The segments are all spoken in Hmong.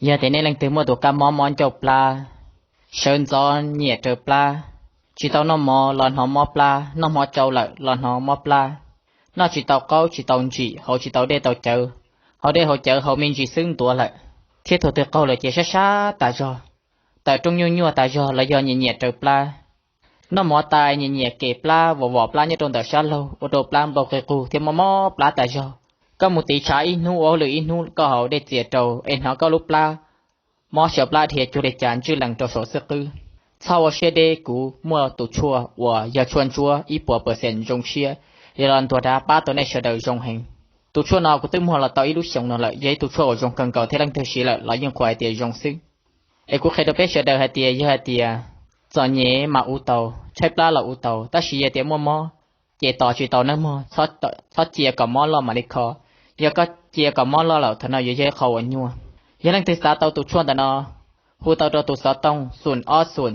Yog tias nej leej twg muaj tus kab mob mob ncauj plab, sawv ntxov nyiam raws plab, tsis tau noj mov los hnov mob plab, noj hmo tsau lawm los hnov mob plab, noj tsis tau qaub tsis tau ntsim, haus tsis tau dej tau cawv, haus dej haus cawv haus me ntsis xwb ntuav lawm, thiab thaum twg qaug lawm ces sab sab tas zog, tawm rooj nyuaj nyuaj tas zog los yog nyiam nyiam raws plab, noj mov tas nyiam nyiam kem plab, vom vom plab nyob rau ntawm sab laug ua rau plab npau qig qug thiab mob mob plab tas zog. Koj mus tiv tshav ib hnub ua hauj lwm ib hnub, koj haus dej txias rau es hnov koj lub plab mob, xyaw plab dhia cuag li cas ntswj lees rau saum xwb qwb. Txhob ua siab deb, kuv muaj tus tshuaj uas yog tshuaj ntsuab ib puas percent zoo siab, yuav los ntuag dav pab tau nej sawv daws zoo heev. Tus tshuaj no kuv twb muag los tau ib lub xyoos no lawm, yog ib tug tshuaj uas zoo kawg nkaus thiab leej twg siv lawm los yeej qhuas hais tias zoo xwb. Es kuv qhia rau peb sawv daws hais tias yog hais tias txom nyem mas ua tau, tshaib plab los ua tau, tab sis yog tias muaj mob ces tos tsis tau nawb mog, txhob cia kom mob loj mam li kho. Yog koj cia kom mob loj lawm thaum no yuav yog ib qho uas nyuaj. Yog leej twg xav tau tus tshuaj ntawm no, hu tau rau tus xov tooj xoom ob xoom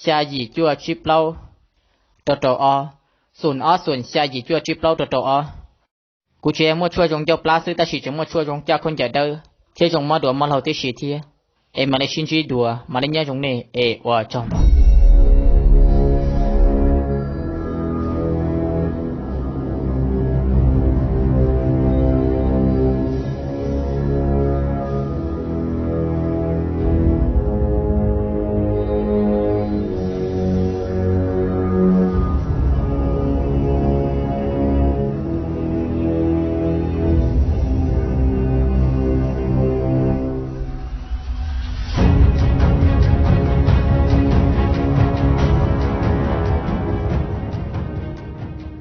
xya yim cuaj tsib plaub rau rau ob, xoom ob xoom xya yim cuaj tsib plaub rau rau ob. Kuv tseem muaj tshuaj zoo ncauj plab xwb tab sis tseem muaj tshuaj zoo coj khaub ncaws dawb thiab zoo mob duav mob laug tib si thiab. Es mam li sib ntsib dua, mam li nyob zoo nej es ua tsaug ntau.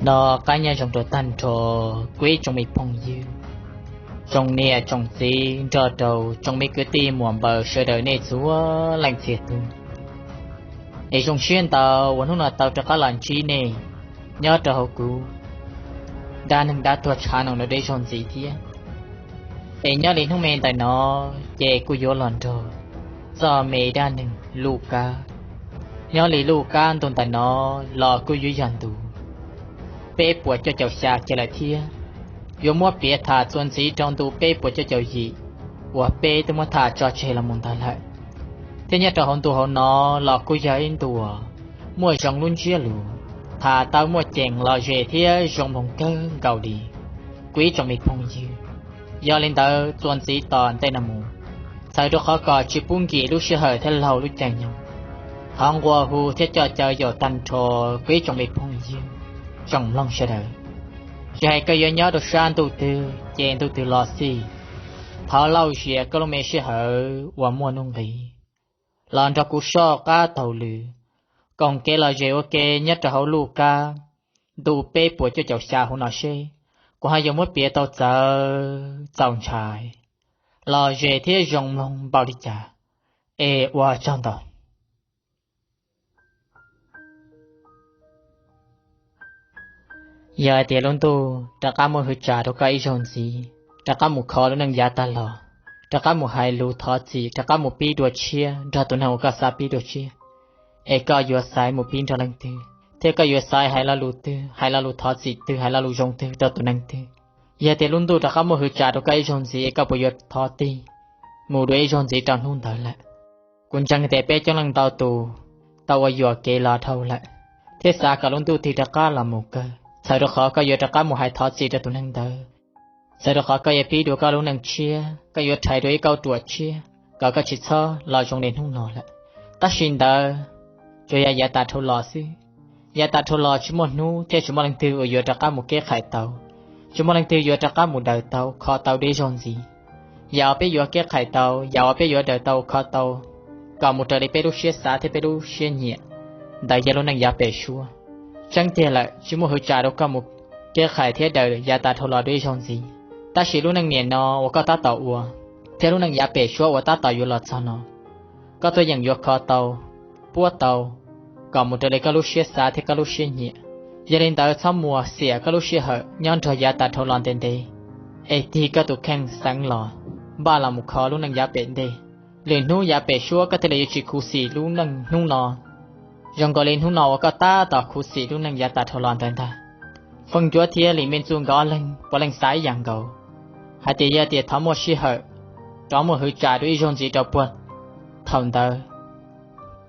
Nov qab nyob zoo rau tag nrho kuv ib tsoom me phooj ywg, tsoom niam tsoom txiv nrog rau tsoom me kwv tij muam npawg sawv daws nej txhua leej txhia tus. Es zoo siab ntau uas hnub no tau rov qab los ntsib nej nyob rau hauv kuv dab neeg dab tuag tshav no deb zaug ntxiv thiab. Es nyob li hnub me ntawm no ces kuv yuav los nrog txog me dab neeg Luj Kab. Nyob li Luj Kab ntu ntawm no los kuj yuav yog ntu peb puas cuaj caum xya kiag lawm thiab. Yuav muab piav tham txuas ntxiv rau ntu peb puas cuaj caum yim uas peb twb muab tham tso tseg los mus ntawd lawm. Thiab nyob rau hauv ntu hauv no los kuj yog ib ntu muaj zoo lub ntsiab lus, tham tau muaj ceem lom zem thiab zoo mloog kawg nkaus li kuv ib tsoom me phooj ywg. Yog li ntawd txuas ntxiv tom ntej no mus, txhawm rau qhov kom tsis pub nkim lub sij hawm thiab laug lub caij nyoog, thov nqua hu thiab coj caw yaum tag nrho kuv ib tsoom me phooj ywg tsoom mloog sawv daws. Tsis hais koj yuav nyob rau sab ntuj twg ces ntuj twg los xij, thov lauj zias koj lub me sij hawm uas muaj nuj nqis los nrog kuv soj qab taug lw, koom kev lom zem ua ke nyob rau hauv Luj Kab ntu peb puas cuaj caum xya hauv no seb kuv ho yuav muab piav tau txawv txaus ntshai, lom zem thiab zoo mloog npaum li cas. Es ua tsaug ntau. Yog hais tias lub ntuj rov qab muaj hwv tsa rau koj ib zaug ntxiv, rov qab mus kho lub neej yav tag los, rov qab mus hais lus thov txim, rov qab mus pib dua tshiab nrog tus neeg uas koj xav pib dua tshiab, es koj yuav xaiv mus pib nrog leej twg, thiab koj yuav xaiv hais lo lus twg, hais lo lus thov txim twg, hais lo lus zoo twg rau tus neeg twg? Yog tias lub ntuj rov qab muaj hwv tsa rau koj ib zaug ntxiv es koj puas yuav thov tig mus dua ib zaug ntxiv rau hnub ntawd lawm? Kuv ntseeg tias peb coob leej ntau tus tau ua yuam kev los dhau lawm, thiab xav kom lub ntuj tig rov qab los mus kawg, txhawm rau qhov koj yuav rov qab mus hais thov txim rau tus neeg ntawd, txhawm rau qhov koj yuav pib dua koj lub neej tshiab, koj yuav rhais dua ib kauj ruam tshiab kom koj tsis txhob los zoo li hnub no lawm. Tab sis ntawd tsuas yog yav tas dhau los xwb. Yav tas dhau los tsis muaj hnub thiab tsis muaj leej twg uas yuav rov qab mus keb qhais tau. Tsis muaj leej twg yuav rov qab mus daws tau kho tau dua ib zaug ntxiv. Yam uas peb yuav keb qhais tau, yam uas peb yuav daws tau kho tau kom mus raws li peb lub siab xav thiab peb lub siab nyiam, ntawd yog lub neej yav pem suab. Tseeb tiag lawm, tsis muaj hwv tsa rau koj mus keb qhais thiab daws yav tas dhau los dua ib zaug ntxiv. Tab sis lub neej niam no uas koj tab tom ua, thiab lub neej yav pem suab uas tab tom yuav los txog no, koj tuaj yeem yuav kho tau, puab tau kom mus raws li koj lub siab xav thiab koj lub siab nyiam. Yog li ntawd txhob muas xiam koj lub sij hawm nyob nrog yav tas dhau los ntev ntev, es tig koj tus kheej xeev los, npaj los mus kho lub neej yav pem ntej. Lwm hnub yav pem suab koj thiaj li yuav tsis khuv xim lub neej hnub no zoo nkaus li hnub no uas koj tab tom khuv xim lub neej yav tas dhau los ntawd ntag. Feej Ncuab thiab Lis Meej Txuj nkawd ob leeg puav leej xav ib yam nkaus, hais tias yog tias thov muaj sij hawm rov muaj hwv tsam dua ib zaug ntxiv rau puag thaum ntawd.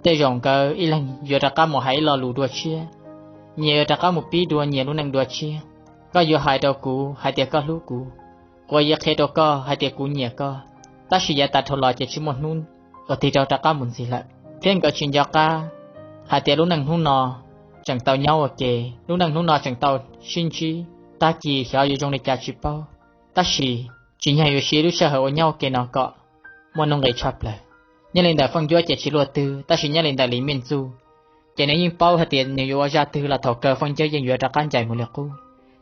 Tej zaum nkawd ib leeg yuav rov qab mus hais ib lo lus dua tshiab, nyias yuav rov qab mus pib dua nyias lub neej dua tshiab. Koj yuav hais rau kuv hais tias koj hlub kuv, kuv yuav qhia rau koj hais tias kuv nyiam koj, tab sis yav tas dhau los ces tsis muaj hnub uas tig rov rov qab mus ntxiv lawm. Thiab nkawd tsis nco qab hais tias lub neej hnub no tseem tau nyob ua ke, lub neej hnub no tseem tau sib ntsib, tag kis xyov yuav zoo li cas tsis paub, tab sis tsim nyog yuav siv lub sij hawm uas nyob ua ke no kom muaj nuj nqis tshaj plaws. Nyob li ntawm Feej Ncuab ces tsis luaj twg, tab sis nyob li ntawm Lis Mej Ntxuj ces nws yeej paub hais tias nws yuav ua zaj twg los thaum kawg Feej Ncuab yeej yuav rov qab ncaim mus li qub.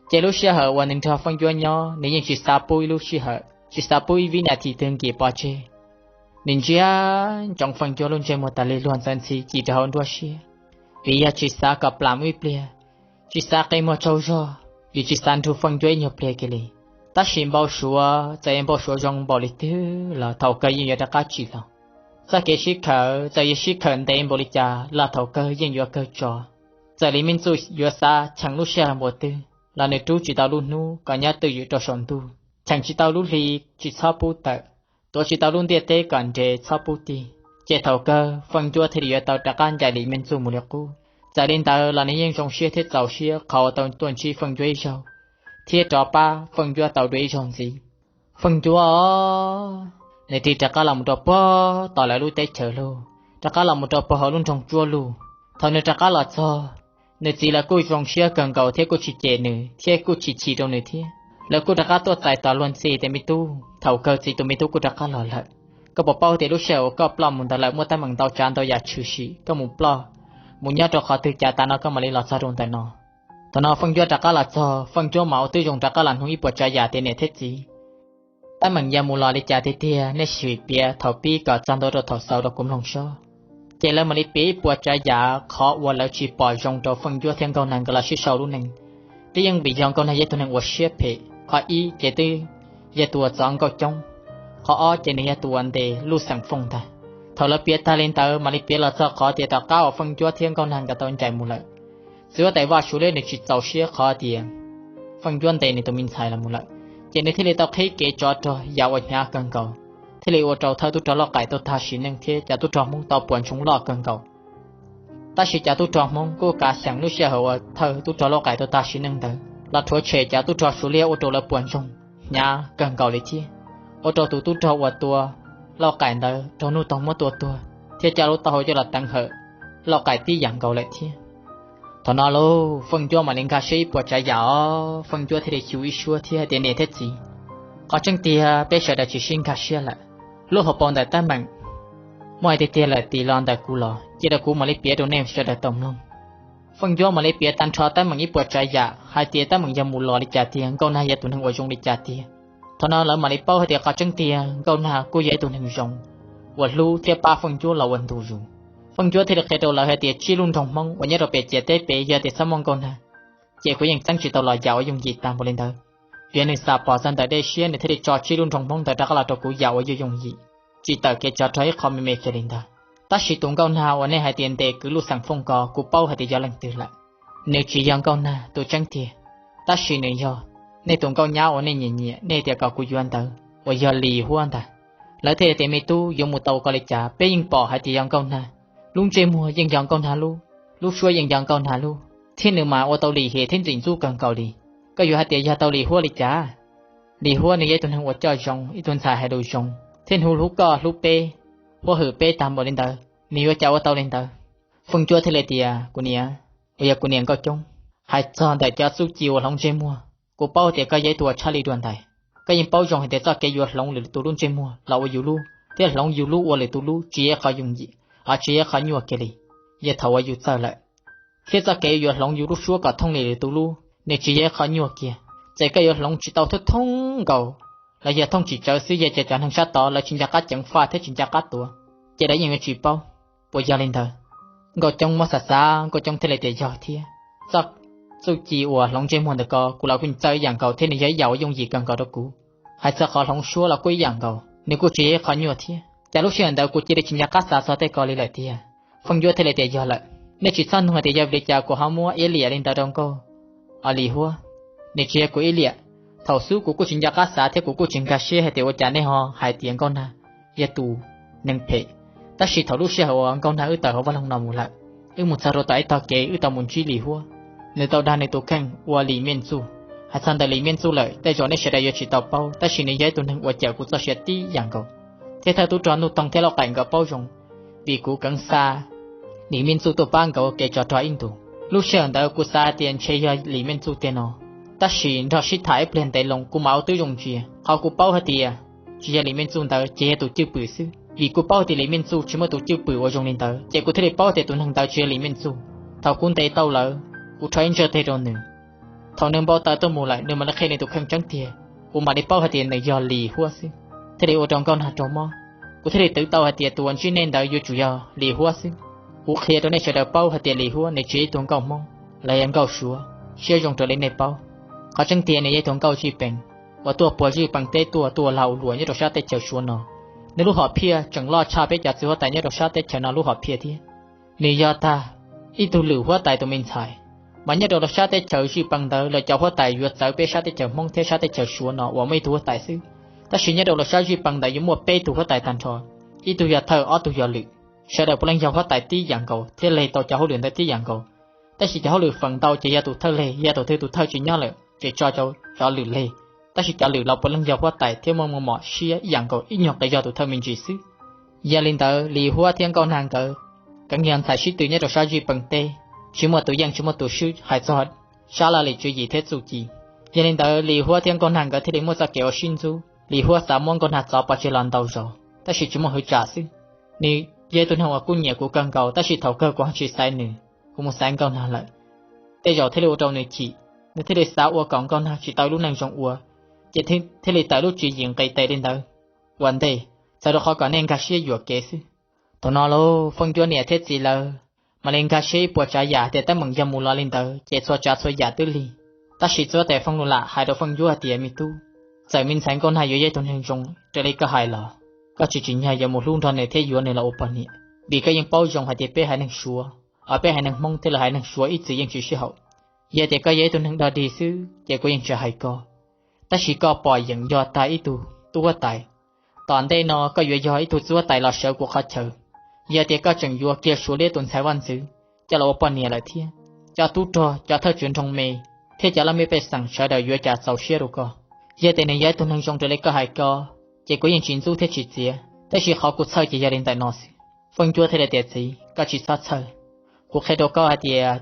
Ces lub sij hawm uas nws nrog Feej Ncuab nyob, nws yeej tsis xav pub ib lub sij hawm, tsis xav pub ib vib nas this twg nkim pov tseg. Nws ntsia ntsoov Feej Ncuab lub ntsej muag tas li luag ntxhi ci rau hauv nruab siab, vim yog tsis xav kom plam ib pliag, tsis xav qe muag tsaug zog, vim tsis xav nrug Feej Ncuab ib nyuag pliag kiag li. Tab sis npau suav txawm yog npau suav zoo npaum li twg los thaum kawg yeej yuav rov qab tsim los. Txoj kev sib khawm txawm yuav sib khawm ntev npaum li cas los thaum kawg yeej yuav kawg tso. Txawm Lis Mej Ntxuj yuav xav cheem lub sij hawm npaum twg los nws rub tsis tau lub hnub kom nyob twj ywm rau saum ntuj, cheem tsis tau lub hli tsis txhob pub tawm, tuav tsis tau lub ntiaj teb kom nres txhob pub tig, ces thaum kawg Feej Ncuab thiaj li yuav tau rov qab ncaim Lis Mej Ntxuj mus li qub. Txawm li ntawd los nws yeej zoo siab thiab txaus siab qhov uas tau tuaj ntsib Feej Ncuab ib zaug thiab rov pab Feej Ncuab tau dua ib zaug ntxiv. Feej Ncuab nws tig rov qab los mus rau puag tom lawv lub teb chaws lug, rov qab los mus rau puag hauv lub nroog Tsuab Lug. Thaum nws rov qab los txog, nws txiv lawv kuj zoo siab kawg nkaus thiab kuj tsis cem nws thiab kuj tsis chim rau nws thiab. Lawv kuj rov qab tuaj txais tos luag ntxhi tias, Me tub, thaum kawg txiv tus me tub kuj rov qab los lawm. Koj puas paub tias lub sij hawm uas koj ploj mus ntawd lawm muaj teeb meem ntau tsav ntau yam tshwm sim, koj mus ploj, mus nyob rau qhov twg cas tas no koj mam li los txog rau ntawm no? Thaum no Feej Ncuab rov qab los txog, Feej Ncuab mas ua tib zoo rov qab los nug ib puas tsav yam tias, Niam thiab txiv, teeb meem yog mus los li cas tiag tiag, nej sim piav thaum pib kom txog ntua rau thaum xaus rau kuv mloog sob. Ces lawv mam li piav ib puas tsav yam qhov uas lawv tsis pom zoo rau Feej Ncuab thiab Nkauj Nag nkawd los sib sau lub neej. Twb yeej vim yog Nkauj Nag yog tus neeg uas siab phem, qhov ib ces twb yog tus uas txov Nkauj Coob, qhov ob ces nws yog tus uas ntes Luj Xeem Fooj ntag. Thaum lawv piav tag li ntawd mam li piav los txog qhov tias tom qab uas Feej Ncuab thiab Nkauj Nag nkawd tau ncaim mus lawm, txiv huab tais Vaj Suav Liab nws tsis txaus siab qhov tias Feej Ncuab ntes nws tus me ntxhais los mus lawm, ces nws thiaj li tau qhib kev tsov rog yam uas hnyav kawg nkaus, thiaj li ua rau thawj tub rog Lauj Qaim tau tag sim neej thiab cov tub rog Hmoob tau puas ntsoog loj kawg nkaus. Tab sis cov tub rog Hmoob kuj kav xyeem lub sij hawm uas thawj tub rog Lauj Qaim tau tag sim neej ntawd los rhuav tshem cov tub rog Suav Liab ua rau lawv puas ntsoog hnyav kawg nkaus li thiab, ua rau tus tub rog uas tua Lauj Qaim ntawd raug nuj toog muab tua tuag thiab coj lub taub hau coj los teev hawm Lauj Qaim tib yam nkaus lawm thiab. Thaum no lauj, Feej Ncuab mam li nkag siab ib puas tsav yam os, Feej Ncuab thiaj li xyu ib suab thiab hais tias, Niam thiab txiv, qhov tseeb tiag peb sawv daws tsis sib nkag siab lawm. Lub hauv paus ntawm teeb meem muaj hais tiag tiag lawm, tis los ntawm kuv los cia rau kuv mam li piav rau nej sawv daws tau mloog. Feej Ncuab mam li piav tag nrho teeb meem ib puas tsav yam hais tias teeb meem yog mus los li cas tiag, Nkauj Nag yog tus neeg uas zoo li cas tiag. Thaum no lawv mam li paub hais tias qhov tseeb tiag Nkauj Nag kuj yog ib tug neeg zoo uas hlub thiab pab Feej Ncuab los ua ntu zus. Feej Ncuab thiaj li qhia rau lawv hais tias tsib lub nroog Hmoob uas nyob rau pem ciam teb pem yog tias txhob muaj Nkauj Nag, ces kuv yeej txeeb tsis tau los yam uas yooj yim tag npaum li ntawd. Vim nws xav pom txog ntawm dej siab nws thiaj li tso tsib lub nroog Hmoob ntawd rov qab los rau kuv yam uas yooj yooj yim, tsis tawm kev tsov rog ib qho me me kiag li ntag. Tab sis tus Nkauj Nag uas nej hais tias ntes kwv Luj Xeem Fooj ko kuv paub hais tias yog leej twg lawm. Nws tsis yog Nkauj Nag tus tseeb tiag, tab sis nws yog nej tus nkauj nyab uas nej nyiam nyiam nej tias kom kuv yuav ntawd uas yog Lis Huab ntag. Lawv thiaj tias, Me tub, yuav mus tau ko li cas, peb yeej pom hais tias yog Nkauj Nag, lub ntsej muag yeej yog Nkauj Nag lub, lub suab yeej yog Nkauj Nag lub, thiab nws mas ua tau lim hiam thiab ntxim ntxub kawg nkaus li. Koj yuav hais tias yog tau Lis Huab li cas? Lis Huab nws yog ib tug neeg uas coj zoo, ib tug ntxhais hais lus zoo thiab nws hlub koj hlub peb, huab hwm peb tag npaum li ntawd, nws yuav cas ua tau li ntawd? Feej Ncuab thiaj li tias, Kuv niam, uas yog kuv niam Nkauj Coob, hais txog ntawm cov txuj ci uas hloov ntsej muag, kuv paub tias koj yog ib tug uas tshaj lij dua ntais. Koj yeej paub zoo hais tias txoj kev yuav hloov lwm tus lub ntsej muag los ua yus lub thiab hloov yus lub ua lwm tus lub tsis yog ib qho yooj yim, ho tsis yog ib qho nyuaj kiag li. Yog thaum uas yus txawj lawm, thiab txoj kev yuav hloov yus lub suab kom thooj li lwm tus lub nws tsis yog ib qho nyuaj kiag. Txawm koj yuav hloov tsis tau thooj thooj nkaus los yog thooj tsis tsawv xwb, yog ces cov neeg sab tod lawv tsis nco qab ceev faj thiab tsis nco qab tuav, ces lawv yeej yuav tsis paub. Puas yog li ntawd? Nkauj Coob muab xav xav, Nkauj Coob thiaj li tias, Yog thiab. Txoj txuj ci uas hloov ntsej muag ntawm ko kuv los kuj txawj ib yam nkaus thiab nws yog ib yam uas yooj yim kawg nkaus rau kuv. Hais txog qhov hloov suab los kuj ib yam nkaus, nws kuj tsis yog ib qho nyuaj thiab. Cas lub sij hawm ntawd kuv cia li tsis nco qab xav txog tej ko li lawm tiag? Feej Ncuab thiaj li tias, Yog lawm, nej tsis txhob nug hais tias yog vim li cas kuv ho muab iab liam li ntawd rau Nkauj, o, Lis Huab. Nws tsis yog kuv iab liam. Thaum xub kuv kuj tsis nco qab xav thiab kuv kuj tsis nkag siab hais tias ua cas nej ho hais tias Nkauj Nag yog tus neeg phem. Tab sis thaum lub sij hawm uas Nkauj Nag wb tawm hauv vaj loog no mus lawm, wb mus txog rau tom ib tog kev wb tau mus ntsib Lis Huab. Nws tau dag nws tus kheej ua Lis Meej Txuj. Hais txog ntawm Lis Meej Txuj lawm tej zaum nej sawv daws yuav tsis tau paub, tab sis nws yog ib tug neeg uas cawm kuv txoj sia tib yam nkaus, thiab thawj tub rog Nuj Toog thiab Lauj Qaim nkawd paub zoo, vim kuv keev xa Lis Meej Txuj tuaj pab nkawd ua ke tsov rog ib ntus. Lub sij hawm ntawd kuv xav hais tias ntshe yog Lis Meej Txuj tiag no, tab sis nrog sib tham ib pliag ntev loo kuv mam ua tib zoo ntsia. Qhov kuv paub hais tias tsis yog Lis Meej Txuj ntawd ces yog tus cwj pwm xwb, vim kuv paub hais tias Lis Meej Txuj tsis muaj tus cwj pwm uas zoo li ntawd, ces kuv thiaj li paub hais tias tus neeg ntawd tsis yog Lis Meej Txuj. Thaum kuv ntes tau lawv, kuv rho ib ntsaj teg rau nws. Thaum nws npau taws tuaj mus lawm nws mam li qhia nws tus kheej tseeb tiag, kuv mam li paub hais tias nws yog Lis Huab xwb, thiaj li ua rau Nkauj Nag raug mob. Kuv thiaj li twv tau hais tias tus uas ntsib nej ntawd yuav tsum yog Lis Huab xwb. Kuv qhia rau nej sawv daws paub hais tias Lis Huab nws tsis yog ib tug nkauj Hmoob los yog nkauj Suav siab zoo raws li nej paub. Qhov tseeb tiag nws yog ib tug nkauj Zij Pees uas tuaj puag Zij Pees teb tuaj, tuaj ua lag ua luam nyob rau sab teb chaws Suav no. Nws lub hom phiaj tseem loj tshaj peb cov txiv huab tais nyob rau sab teb chaws no lub hom phiaj thiab. Nws yog tag ib tug lwm huab tais tus me ntxhais, mas nyob rau sab teb chaws Zij Pees ntawd lawv cov huab tais yuav txawv peb sab teb chaws Hmoob thiab sab teb chaws Suav no uas muaj ib tug huab tais xwb. Tab sis nyob rau sab Zij Pees ntawd yuav muaj peb tug huab tais tag nrho, ib tug yog thawj, ob tug yog lwm. Sawv daws puav leej yog huab tais tib yam nkaus thiab lees tau cov hauj lwm ntawd tib yam nkaus. Tab sis cov hauj lwm feem ntau ces yog tus thawj lees, yog tus twg tus thawj tsis nyob lawm ces tso rau cov lwm lees. Tab sis cov lwm los puav leej yog huab tais thiab muaj muaj mom siab ib yam nkaus, ib nyuag qis yog tus thawj me ntsis xwb. Yog li ntawd Lis Huab thiab Nkauj Nag nkawd keev yog ntxhais sib tw nyob rau sab Zij Pees teb, tsis muaj tus yeej tsis muaj tus swb hais txog sab laj lim tswv yim thiab txuj ci. Yog li ntawd Lis Huab thiab Nkauj Nag nkawd thiaj li muaj txoj kev ua sib ntxub. Lis Huab xav muab Nkauj Nag txov pov tseg los ntaus zog, tab sis tsis muaj hwv tsam xwb. Nws yog ib tug neeg uas kuj nyiam kuv kawg nkaus, tab sis thaum kawg kuv ho tsis xaiv nws, kuv mus xaiv Nkauj Nag lawm. Tej zaum thiaj li ua rau nws chim, nws thiaj li xav ua kom Nkauj Nag tsis tau lub neej zoo ua, ces thiaj li tawm lub tswv yim nqis tes li ntawd ua ntej, txawm rau qhov kom nej nkag siab yuam kev xwb. Thaum no lauj, Feej Cuab niam thiab txiv lawv mam li nkag siab ib puas tsav yam tias teeb meem yog mus los li ntawd ces txhua tsav txhua yam twb lig. Tab sis txiv huab tais Feej Lus Lam hais rau Feej Cuab hais tias, me tub, txawm me ntxhais Nkauj Nag yuav yog ib tug neeg zoo raws li koj hais los koj tsis tsim nyog yuav mus hlub nrog nws thiab yuav nws los ua poj niam, vim koj yeej paub zoo hais tias peb haiv neeg Suav, peb haiv neeg Hmoob thiab lawv haiv neeg Suav ib txwm yeej tsis sib haum. Yog tias koj yog ib tug neeg dog dig xwb ces kuv yeej tsis hais koj, tab sis koj pom yeem yog tag ib tug tub huab tais. Tom ntej no koj yuav yog ib tug txiv huab tais los sawv kuv qhov chaw. Yog tias koj tseem yuav kiag Suav Liab tus ntxhais vaj ntxwv coj los ua poj niam lawm thiab, cov tub rog, cov thawj tswv nroog me thiab cov laj mej pej xeem sawv daws yuav cas txaus siab rau koj. Yog tias nws yog ib tug neeg zoo raws li koj hais ko, ces kuv yeej tsis ntxub thiab tsis txiav, tab sis qhov kuv txhawj ces yog li ntawm no xwb. Feej Cuab thiaj li tias, txiv, koj tsis txhob txhawj. Kuv qhia rau koj hais tias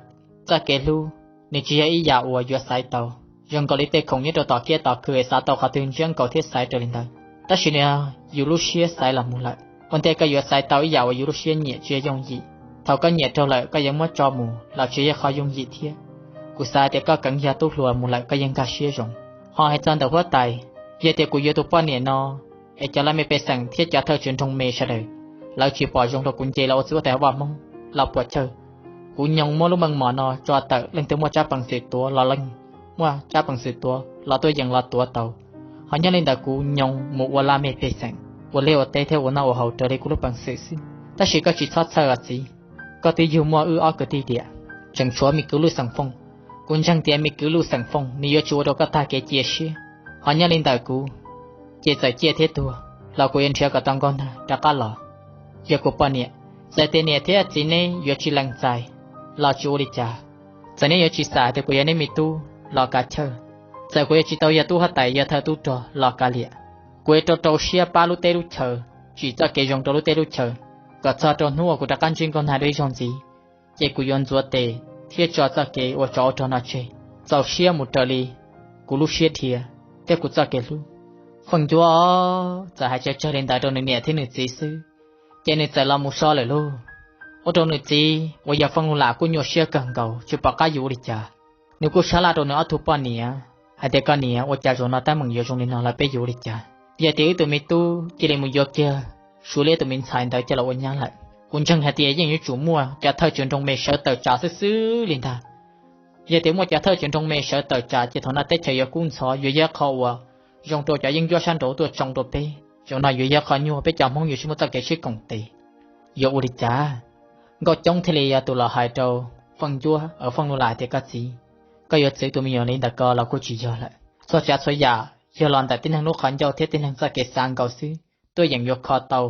txoj kev hlub nws tsis yog ib yam uas yuav xaiv tau, zoo nkaus li tej khoom nyob rau tom kiab tom khw es xav tau qhov twg ntsiab nkaus thiab xaiv raws li ntawd, tab sis nws yog yus lub siab xaiv los mus lawm. Ua ntej koj yuav xaiv tau ib yam uas yus lub siab nyiam tsis yog yooj yim. Thaum koj nyiam raug lawm koj yuav muab tso mus los tsis yog qhov yooj yim thiab. Kuv xav tias koj keev yog tub hluas mus lawm koj yeej nkag siab zoo. Ho hais txog ntawm huab tais, yog tias kuv yuav tus poj niam no es cov laj mej pej xeem thiab cov thawj tswv nroog me sawv daws lawv tsis pom zoo rau kuv nce los ua txiv huab tais hauv vaj Hmoob los puas chawj. Kuv nyoog muab lub meej mom no tso tawm, leej twg muaj tsab peev xwm tuav los leej muaj tsab peev xwm tuav los tuaj yeem los tuav tau. Ho nyob li ntawd kuv nyoog mus ua laj mej pej xeem, ua liaj ua teb thiab ua noj ua haus raws li kuv lub peev xwm xwb. Tab sis koj tsis txhob txhawj os txiv, koj twb yug muaj wb ob kwv tij tiam, tseem tshuav me kwv Luj Xeem Fooj. Kuv ntseeg tias me kwv Luj Xeem Fooj nws yuav tsis ua rau koj tag kev cia siab. Ho nyob li ntawm kuv, ces txawm ciaj thiab tuag los kuv yuav nrhiav kom tau Nkauj Nag rov qab los yog kuv poj niam. Txawm tias niam thiab txiv neb yuav tsis lees txais los tsis ua li cas, txawm neb yuav tsis xam tias kuv yog neb me tub los kav chawj, txawm kuv yuav tsis tau yog tub huab tais, yog thawj tub rog los kav liam, kuv yuav rau rau siab pab lub teb lub chaw, tsim txoj kev zoo rau lub teb lub chaw, kom txog rau hnub uas kuv rov qab ntsib Nkauj Nag dua ib zaug ntxiv, ces kuv yuav ntxuav tes thiab tso txoj kev ua tsov ua rog no tseg, txaus siab mus raws li kuv lub siab dhia thiab kuv txoj kev hlub. Feej Cuab txawm hais tsawg tsawg li ntawd rau nws niam thiab nws txiv xwb, ces nws txawm los mus so lawm lauj. Ua rau nws txiv uas yog Feej Lus Lam kuj nyuaj siab kawg nkaus tsis pom qab yuav ua li cas. Nws kuj sab laj rau nws ob tug poj niam hais tias, koj niam, ua cas zaum no teeb meem yuav zoo li no los peb yuav ua li cas? Yog tias wb tus me tub cia li mus yuav kiag Suav Liab tus me ntxhais ntawd coj los ua nyab lawm, kuv ntseeg hais tias yeej yuav tsum muaj cov thawj tswv nroog me sawv tawm tsam xwb xwb li ntag. Yog tias muaj cov thawj tswv nroog me sawv tawm tsam ces thaum no teb chaws yuav kub ntxhov, yuav yog qhov uas zoo rau cov yeeb ncuab sab nraud tuaj tsoo rau peb. Zaum no yuav yog qhov nyuaj, peb cov Hmoob yuav tsis muaj txoj kev sib koom tes. Yuav ua li cas? Nkauj Coob thiaj li yog tus los hais rau Feej Cuab, Feej Lus Lam tias, koj txiv, koj yuav txwv tus me nyuam li ntawm ko los kuj tsis yog lawm. Txhua tsav txhua yam yog los ntawm tib neeg lub qhov ncauj thiab tib neeg txoj kev xav nkaus xwb. tuaj yeem yuav kho tau.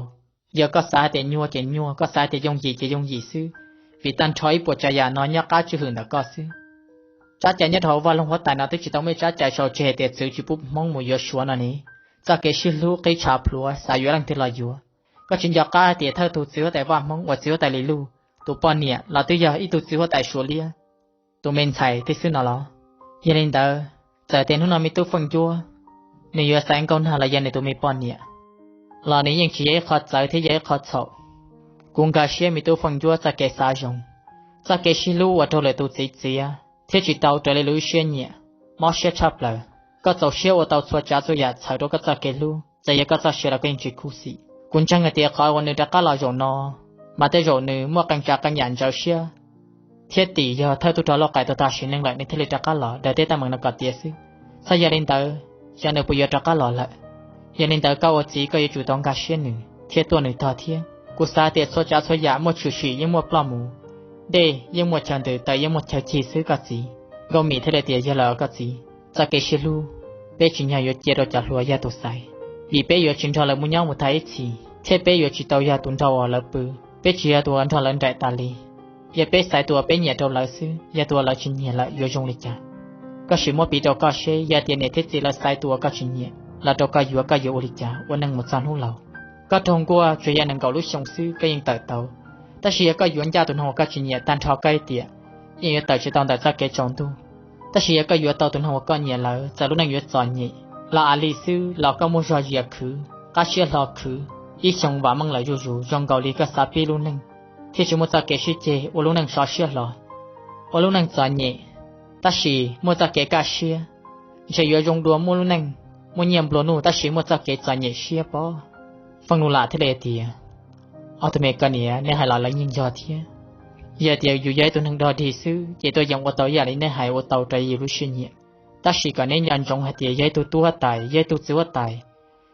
Yog koj xav hais tias nyuaj ces nyuaj, koj xav hais tias yooj yim ces yooj yim xwb, vim tag nrho ib puas tsav yam no nyob qab tswj hwm ntawm koj xwb. Tsab cai nyob rau hauv vaj loog huab tais no twb tsis tau muaj tsab cai sau tseg hais tias txwv tsis pub Hmoob mus yuav Suav no ne. Txoj kev sib hlub qib tshav plhuav, xav yuav leej twg los yuav. Koj tsis nco qab hais tias thawj tus txiv huab tais vaj Hmoob uas txiv huab tais Lis Luj, tus poj niam los twb yog ib tug txiv huab tais Suav liab, tus me ntxhais thiab xwb no los? Yog li ntawd, txawm tias hnub no me tub Feej Ncuab nws yuav xaiv Nkauj Nag los yog nws tus me poj niam los nws yeej tsis yog ib qho txawv thiab yog ib qho txhaum. Kuv nkag siab me tub Feej Ncuab txoj kev xav zoo, txoj kev sib hlub uas raug lwm tus txwv txiav thiab tsis tau raws li lub siab nyiam, mob siab tshaj plaws. Koj txaus siab ua tau txhua tsav txhua yam txhawm rau koj txoj kev hlub, txawm yog koj txoj sia los koj yeej tsis khuv xim. Kuv ntseeg hais tias qhov uas nws rov qab los zaum no, mas tej zaum nws muaj qee tsav qee yam ntxhov siab thiab tim yog thawj tub rog Lauj Qais tau tag sim neej lawm nws thiaj li rov qab los daws tej teeb meem no kom tiav xwb. Txawm yog li ntawd, xyov nws puas yuav rov qab los lawm. Yog li ntawd koj ua txiv koj yuav tsum tau nkag siab nws thiab tuaj nws tog thiab. Kuv xav tias txhua tsav txhua yam muaj tshwm sim yeej muaj ploj mus, dej yeej muaj chaw ntws, taws yeej muaj chaw cig xwb koj txiv. Nkauj Mim thiaj li tias yog lawm koj txiv, txoj kev sib hlub peb tsim nyog yuav cia rau cov hluas yog tus xaiv, vim peb yuav tsis nrog lawv mus nyob mus tag ib txhis thiab peb yuav tsis tau yog tus nrog uas lawv pw, peb tsis yog tus uas nrog lawv nraim tas li. Yog peb xaiv tus uas peb nyiam rau lawv xwb, yog tus uas lawv tsis nyiam lawm yuav zoo li cas? Koj sim muab piv rau koj seb, yog tias niam thiab txiv lawv xaiv tus uas koj tsis nyiam los rau koj yuav, koj yuav ua li cas ua neej mus txog hnub laus? Koj raug nkuaj tsuas yog nees nkaum lub xyoo xwb koj yeej tawm tau, tab sis yog koj yuav ncaj tus neeg uas koj tsis nyiam tag nrho koj ib tiam, yeej yuav tawm tsis tau ntawm txoj kev tsaus ntuj. Tab sis yog koj yuav tau tus neeg uas koj nyiam lawm, txawm lub neej yuav txom nyem los a li xwb los koj muaj zog zias khwv, qab siab hlo khwv, ib xyoo vam meej lawm zuj zus zoo nkaus li koj xav pib lub neej, thiab tsis muaj txoj kev sib ceg ua lub neej sov siab hlo, ua lub neej txom nyem tab sis muaj txoj kev kaj siab. Ntshe yuav zoo dua muaj lub neej muaj nyiaj nplua nuj tab sis muaj txoj kev txom nyem siab pob. Feej Lus Lam thiaj li tias, ob tug me koj niam, neb hais los lawv yeej yog thiab. Yog tias yus yog ib tug neeg dog dig xwb ces tuaj yeem ua tau ib yam li neb hais ua tau raws yus lub siab nyiam. Tab sis kom neb nco ntsoov hais tias yog ib tug tub huab tais, yog ib tug txiv huab tais,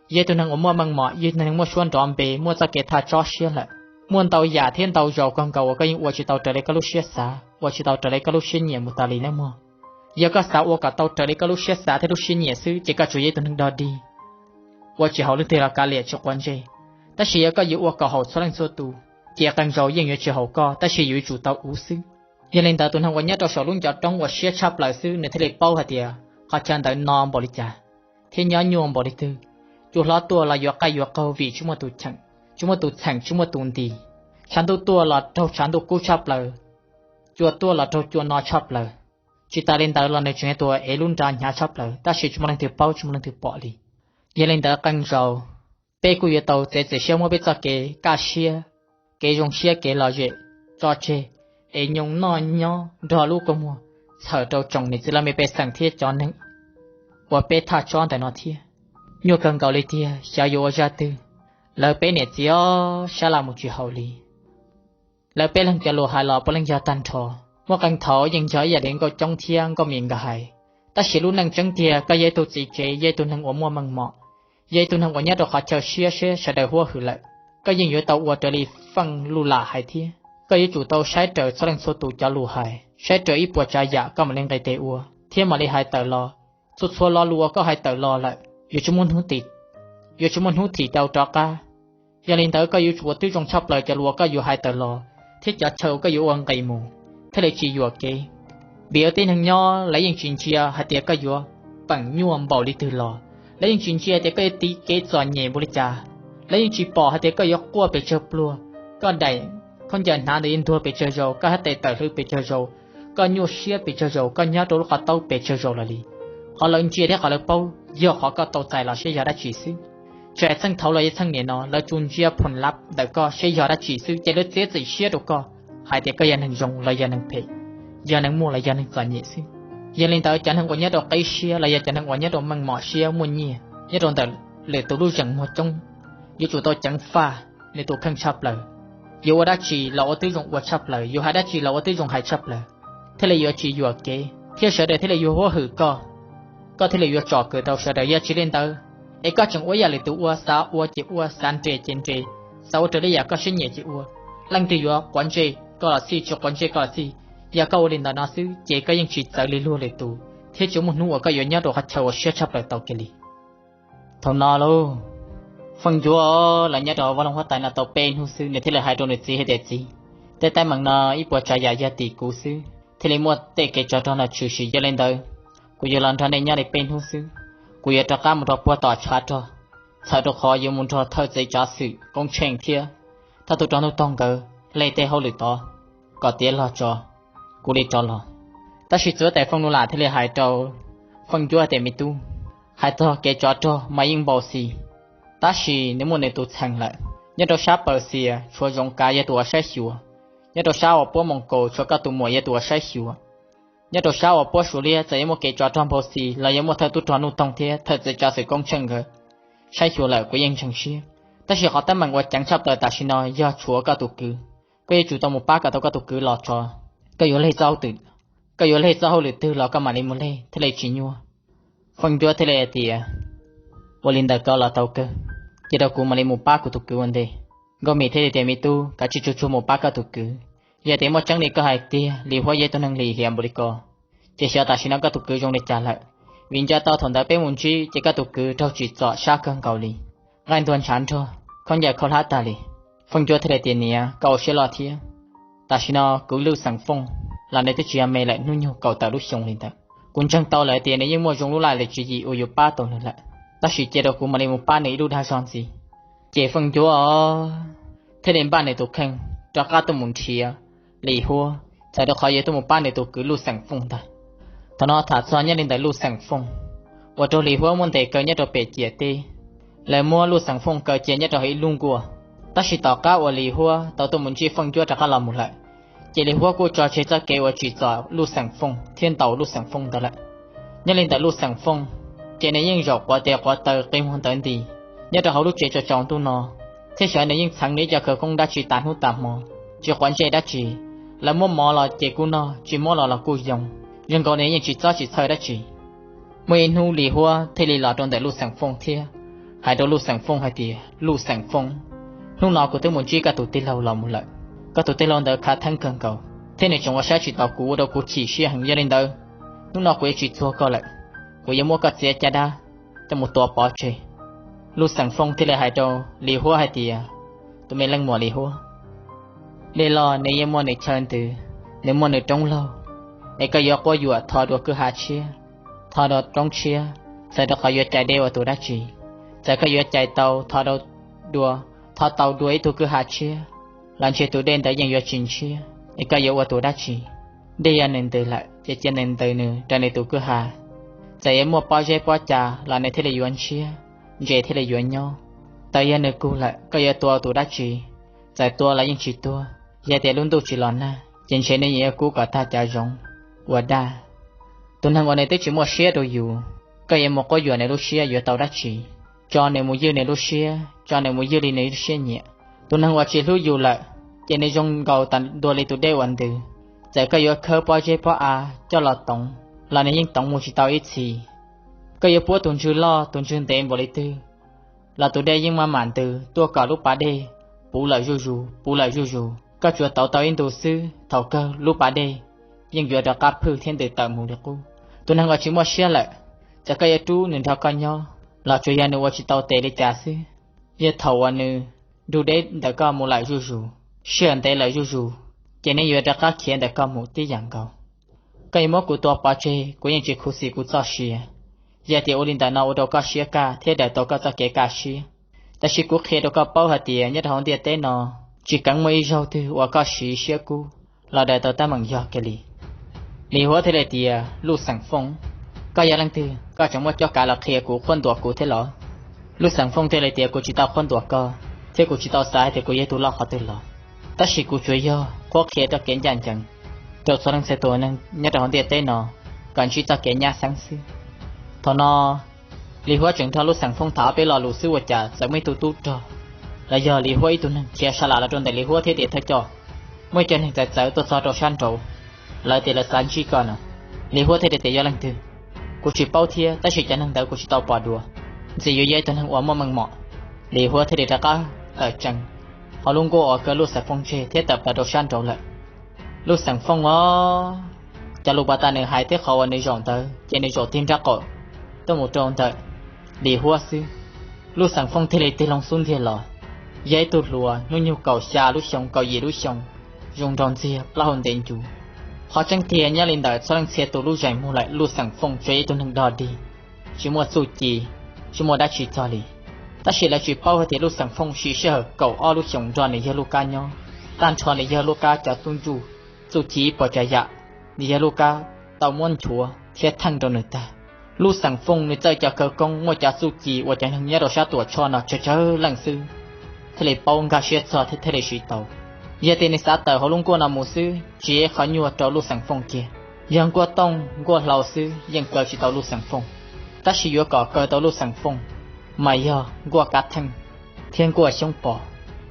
yog ib tug neeg uas muaj meej mom, yog ib tug neeg muaj suab nrov npe, muaj txoj kev thaj tsob siab lawm, muaj ntau yam thiab ntau zaus kawg nkaus uas koj yeej ua tsis tau raws li koj lub siab xav, ua tsis tau raws li koj lub siab nyiam mus tas li nawb mog. Yog koj xav ua kom tau raws li koj lub siab xav thiab lub siab nyiam xwb ces koj tsuas yog ib tug neeg dog dig, ua tsis haum leej twg los kav liam tsis quav ntsej. Tab sis yog koj yuav ua kom haum txhua leej txhua tus, ces qee zaus yeej yuav tsis haum koj tab sis yuav tsum tau uv xwb. Yog li ntawd tus neeg uas nyob rau saum lub ncov roob uas siab tshaj plaws xwb nws thiaj li paub hais tias qhov chaw ntawd no npaum li cas thiab nyob nyuaj npaum li twg. Cua hlob tuaj los yuav qaij yuav qaug vim tsis muaj tus cheem, tsis muaj tus txheem, tsis muaj tus ntis. Tshav ntuj tuaj los raug tshav ntuj kub tshaj plaws, cua tuaj los raug cua no tshaj plaws. Tsis tas li ntawd los nws tseem yog tus ev lub nra hnyav tshaj plaws tab sis tsis muaj leej twg paub tsis muaj leej twg pom li. Yog li ntawd qee zaus peb kuj yuav tau txiav txim siab muab peb txoj kev kaj siab, kev zoo siab, kev lom zem tso tseg, es nyoos noj nyob nrog lub kua muag txhawm rau tsoom niam txiv laj mej pej xeem thiab cov neeg uas peb thaj tsob ntawm no thiab. Nyuaj kawg nkaus li tiag, xyov yuav ua zaj twg. Lawv peb niam txiv ob sab laj mus tsis haum li. Lawv peb leeg cov lus hais los puav leej yog tag nrho. Muaj qee thaum yeej yog ib yam li Nkauj Coob thiab Nkauj Mim nkawd hais, tab sis lub neej tseeb tiag koj yog ib tug txiv tsev, yog ib tug neeg uas muaj meej mom, yog ib tug neeg uas nyob rau qhov chaw siab seb sawv daws huab hwm lawm, koj yeej yuav tau ua raws li Feej Lus Lam hais thiab. Koj yuav tsum tau saib raws txhua leej txhua tus cov lus hais, saib raws ib puas tsav yam koj mam li nqis tes ua thiab mam li hais tawm los. Txhua txhua lo lus uas koj hais tawm los lawm yuav tsis muaj hnub thim tau rov qab. Yog li ntawd koj yuav tsum ua tib zoo tshaj plaws cov lus uas koj yuav hais tawm los thiab cov chaw uas koj yuav ua nqis mus thiaj li tsis yuam kev. Vim ua tib neeg nyob lawv yeej tsis ntsia hais tias koj yuav peem nyuaj npaum li twg los, lawv yeej tsis ntsia tias koj yuav tiv kev txom nyem npaum li cas, lawv yeej tsis pom hais tias koj yuav quaj pes tsawg pluag, koj daim khaub ncaws hnav ntawd yuav ntuag pes tsawg zaus, koj hab tes tawm hlwv pes tsawg zaus, koj nyuaj siab pes tsawg zaus, koj nyob rau lub qhov taub pes tsawg zaus los li. Qhov lawv ntsia thiab qhov lawv paub yog qhov koj tau txais los seb yog dab tsi xwb. Tsis hais txheej thaud los yog txheej niaj no lawv tsuas ntsia phoom lav ntawm koj seb yog dab tsi xwb ces lawv txiav txim siab rau koj hais tias koj yog neeg zoo los yog neeg phem, yog neeg muaj los yog neeg txom nyem xwb. Yog li ntawd cov neeg uas nyob rau qib siab los yog cov neeg uas nyob rau meej mom siab muaj nyiaj nyob rau ntawm lwm tus lub zeem muag coob yuav tsum tau ceev faj nws tus kheej tshaj plaws. Yuav ua dab tsi los ua tib zoo ua tshaj plaws, yuav hais dab tsi los ua tib zoo hais tshaj plaws, thiaj li yuav tsis yuam kev thiab sawv daws thiaj li yuav huab hwm koj, koj thiaj li yuav tsom kwm tau sawv daws. Yog tsis li ntawd es koj tseem ua yam lwm tus ua, xav ua ces ua, xav nres ces nres, xav ua raws li yam koj siab nyiam ces ua. Leej twg yuav quav ntsej koj los xij, tsis quav ntsej koj los xij, yog koj ua li ntawd no xwb ces koj yeej tsis txawv li luag lwm tus thiab tsis muaj hnub uas koj yuav nyob rau qhov chaw uas siab tshaj plaws tau kiag li. Thaum no lauj, Feej Ncuab los nyob rau hauv vaj loog huab tais no tau peb hnub xwb, nws thiaj li hais rau nws txiv hais tias, Txiv, tej teeb meem no ib puas tsav yam yog tim kuv xwb thiaj li muaj tej kev tsov rog no tshwm sim. Yog li ntawd, kuv yuav los nrog nej nyob li peb hnub xwb. Kuv yuav rov qab mus rau puag tom tshav rog, txhawm rau qhov yuav mus nrog thawj txiv tsav xwm Koob Tsheej thiab thawj tub rog Nuj Toog nkawd hle tej hauj lwm tod kom tiav log tso, kuv li rov los. Tab sis txiv huab tais Feej Ncuab thiaj li hais rau Feej Ncuab tias, Me tub, hais txog kev tsov rog mas yeej npau xis, tab sis nws muaj nws tus txheem lawm. Nyob rau sab Paws Xias tshuav Zoov Kav yog tus uas saib xyuas, nyob rau sab uas puab Moos Kaus tshuav koj tus muam yog tus uas saib xyuas, nyob rau sab uas puab Suav Liab txawm yuav muaj kev tsov rog npau xis los yuav muaj thawj tub rog Nuj Toog thiab thawj txiv tsav xwm Koob Tsheej nkawd saib xyuas lawm, kuv yeej ntseeg siab. Tab sis qhov teeb meem uas ceev tshaj plaws tam sim no yog tshuav koj tus kwv. Koj yuav tsum tau mus pab kom tau koj tus kwv los tso. Koj yuav leg txoj hauj lwm, koj yuav leg txoj hauj lwm twg los koj mam li mus leg thiaj li tsis nyuaj. Feej Ncuab thiaj li hais tias, Ua li ntawd koj los tau kawg, cia rau kuv mam li mus pab kuv tus kwv ua ntej. Nkauj Mim thiaj li tias, Me tub, kav tsij tsuag tsuag mus pab koj tus kwv. Yog tias muaj tseeb li koj hais tiag, Lis Huab yog ib tug neeg lim hiam npaum li ko, ces xyov tam sim no koj tus kwv zoo li cas lawm. Vim nco tau thaum ntawd peb mus ntsib ces koj tus kwv raug tsim txom sab kawg nkaus li, nqaij ntuag ntshav nrog, khaub ncaws khaub hlab tag li. Feej Ncuab thiaj li tias, Niam, koj ua siab loj thiab. Tam sim no kwv Lwj Xeem Fooj los nws twb tsis yog me lawm, hnub nyoog kaum tawm lub xyoo li ntawd. Kuv ntseeg tau lawm tias nws yeej muaj zoo lub laj lim tswv yim uas yuav pab tau nws lawm, tab sis cia rau kuv mam li mus pab nws ib lub dag zog ntxiv. Ces Feej Ncuab thiaj li npaj nws tus kheej rov qab tuaj mus nrhiav Lis Huab, txhawm rau qhov yuav tuaj mus pab nws tus kwv Lwj Xeem Fooj ntag. Thaum no tham txog nyob li ntawm Lwj Xeem Fooj, uas raug Lis Huab muab ntes kaw nyob rau pem ciam teb, lawv muab Lwj Xeem Fooj kaw cia nyob rau hauv ib lub nkuaj. Tab sis tom qab uas Lis Huab tau tuaj mus ntsib Feej Ncuab rov qab los mus lawm, ces Lis Huab kuj tso tseg txoj kev uas tsim txom Lwj Xeem Fooj thiab ntaus Lwj Xeem Fooj ntawd lawm. Nyob li ntawm Lwj Xeem Fooj, ces nws yeej zaum quav tes quav taw qi muag ntawv nti nyob rau hauv lub tsev tsaus tsaus ntuj no, thiab xyov nws yeej txheev nws ib co khawv koob dab tsi tas hnub tas hmo, tsis quav ntsej dab tsi. Lawv muab mov los ces kuj noj, tsis muab los los kuj yoo, zoo nkaus nws yeej tsis txob tsis txhawj dab tsi. Muaj ib hnub Lis Huab thiaj li los rau ntawm Lwj Xeem Fooj thiab hais rau Lwj Xeem Fooj hais tias, Lwj Xeem Fooj, hnub no kuv twb mus ntsib koj tus tij laug los mus lawm. Koj tus tij laug ntawd khav theeb kawg nkaus thiab nws tseem ua saib tsis taus kuv, ua rau kuv chim siab heev. Yog li ntawd, hnub no kuv yuav tsis txuag koj lawm, kuv yuav muab koj txiav caj dab coj mus tua pov tseg. Lwj Xeem Fooj thiaj li hais rau Lis Huab hais tias, Tus me leej muam Lis Huab, dej loj nws yeej muaj nws chaw ntws, nws muaj nws roob laug, es koj yuav quab yuam tho dua kwj ha tshiab, tho dua roob tshiab, txhawm rau qhov yuav cais dej ua tus dab tsi. Txawm koj yuav cais tau tho dua, tho tau dua ib tug kwj ha tshiab los ntshe tus dej ntawd yeej yuav tsis ntshiab, es koj yuav ua tus dab tsi? Dej yog nws ntws lawm ces cia nws ntws nws rau nws tus kwj ha. Txawm yuav muaj pob zeb pob cas los nws thiaj li yuav ntshiab, ntses thiaj li yuav nyob. Taws yog nws kug lawm koj yuav tua tus dab tsi? Txawm tua los yeej tsis tuag, yog tias lub ntuj tsis los nag ces ntshe nws yeej yuav kub kom tag cov zoov ua daj. Tus neeg uas nws twb tsis muaj siab rau yus, koj yuav mus quab yuam nws lub siab yuav tau dab tsi? Tso nws mus ywj nws lub siab, tso nws mus ywj li nws lub siab nyiam. Tus neeg uas tsis hlub yus lawm, ces nws zoo nkaus tas dua li tus dej uas ntws. Txawm koj yuav khawb pob zeb pob av coj los toov los nws yeej toov mus tsis tau ib txhis. Koj yuav puab tus ntswg loj tus ntswg ntev npaum li twg los tus dej yeej maj mam ntws tuaj kom lub pas dej puv lawm zuj zus, puv lawm zuj zus. Koj tsuas tauv tau ib ntus xwb, thaum kawg lub pas dej yeej yuav rov qab phwj thiab ntws tawm mus li qub. Tus neeg uas tsis muaj siab lawm, txawm koj yuav rub nws nrog koj nyob los tsuas yog nws ua tsis tau tes li cas xwb. Yog thaum uas nws nrug deb ntawm koj mus lawm zuj zus, sij hawm ntev lawm zuj zus, ces nws yuav rov qab khiav ntawm koj mus tib yam nkaus. Koj yuav muab kuv tua pov tseg kuv yeej tsis khuv xim kuv txoj sia. Yog tias ua li ntawm no ua rau koj siab kaj thiab daws tau koj txoj kev kaj siab, tab sis kuv qhia rau koj paub hais tias nyob rau hauv ntiaj teb no tsis keev muaj ib zaug twg uas koj siv siab kub los daws tau teeb meem yog kiag li. Lis Huab thiaj li tias, Lwj Xeem Fooj, koj yog leej twg koj tseem muaj cuab kav los qhia kuv qhuab ntuas kuv thiab los? Lwj Xeem Fooj thiaj li tias, Kuv tsis tau qhuab ntuas koj, thiab kuv tsis tau xav hais tias kuv yog tus loj qhov twg los, tab sis kuv tsuas yog qhuab qhia txoj kev ncaj ncees rau txhua leej txhua tus neeg nyob rau hauv ntiaj teb no kom ntsib txoj kev nyab xeeb xwb. Thaum no Lis Huab tseem nrog Lwj Xeem Fooj tham ob peb lo lus xwb ua cas txawm muaj ib tug tub rog los yog Lis Huab ib tug neeg khiav sa las los rau ntawm Lis Huab thiab tias, Thawj coj, muaj ib co neeg txawv txawv tuaj txog rau sab nraud, lawv tias lawv xav ntsib koj no. Lis Huab thiaj li tias, Yog leej twg? Kuv tsis paub thiab, tab sis cov neeg ntawd kuv tsis tau pom dua, ntxim yuav yog ib tug neeg uas muaj meej mom. Lis Huab thiaj li rov qab tawm tsees hauv lub nkuaj uas kaw Lwj Xeem Fooj tseg thiab tawm plaws rau sab nraud lawm. Lwj Xeem Fooj os, cov lus pas tas nws hais thiab qhov uas nws zaum ntawd ces nws zaum tig nraub qaum tuaj mus rau ntawm Lis Huab xwb. Lub Xeem Fooj thiaj li tig loo xub ntiag los. Yog ib tug hluas hnub nyoog kaum xya lub xyoo kaum yim lub xyoo, zoo nraug ntxiag plaub hau ntev ncuv. Qhov tseeb tiag nyob li ntawm txhua leej txhia tus lub zeem muag lawm Lub Xeem Fooj tsuas yog ib tug neeg dog dig, tsis muaj txuj ci, tsis muaj dab tsi txog li. Tab sis lawv tsis paub hais tias Lub Xeem Fooj siv sij hawm kaum ob lub xyoos nrog nws yawg Lub Kab nyob. Tag nrho nws yawg Lub Kab cov tub ntsuj, txuj ci ib puas tsav yam, nws yawg Lub Kab tau muab nchuav thiab theej rau nws tag. Lub Xeem Fooj nws txawj cov khawv koob, muaj cov txuj ci uas cov neeg nyob rau sab Tuam Tshoj no tsawg tsawg leej xwb thiaj li paub nkag siab txog thiab thiaj li siv tau. Yog tias nws xav tawm hauv lub nkuaj no mus xwb tsis yog qhov nyuaj rau Lub Xeem Fooj kiag. Yog nkuaj tooj nkuaj hlau xwb yeej kaw tsis tau Lub Xeem Fooj. Tab sis yuav kom kaw tau Lub Xeem Fooj mas yog nkuaj kav theej thiab nkuaj xyoob pos.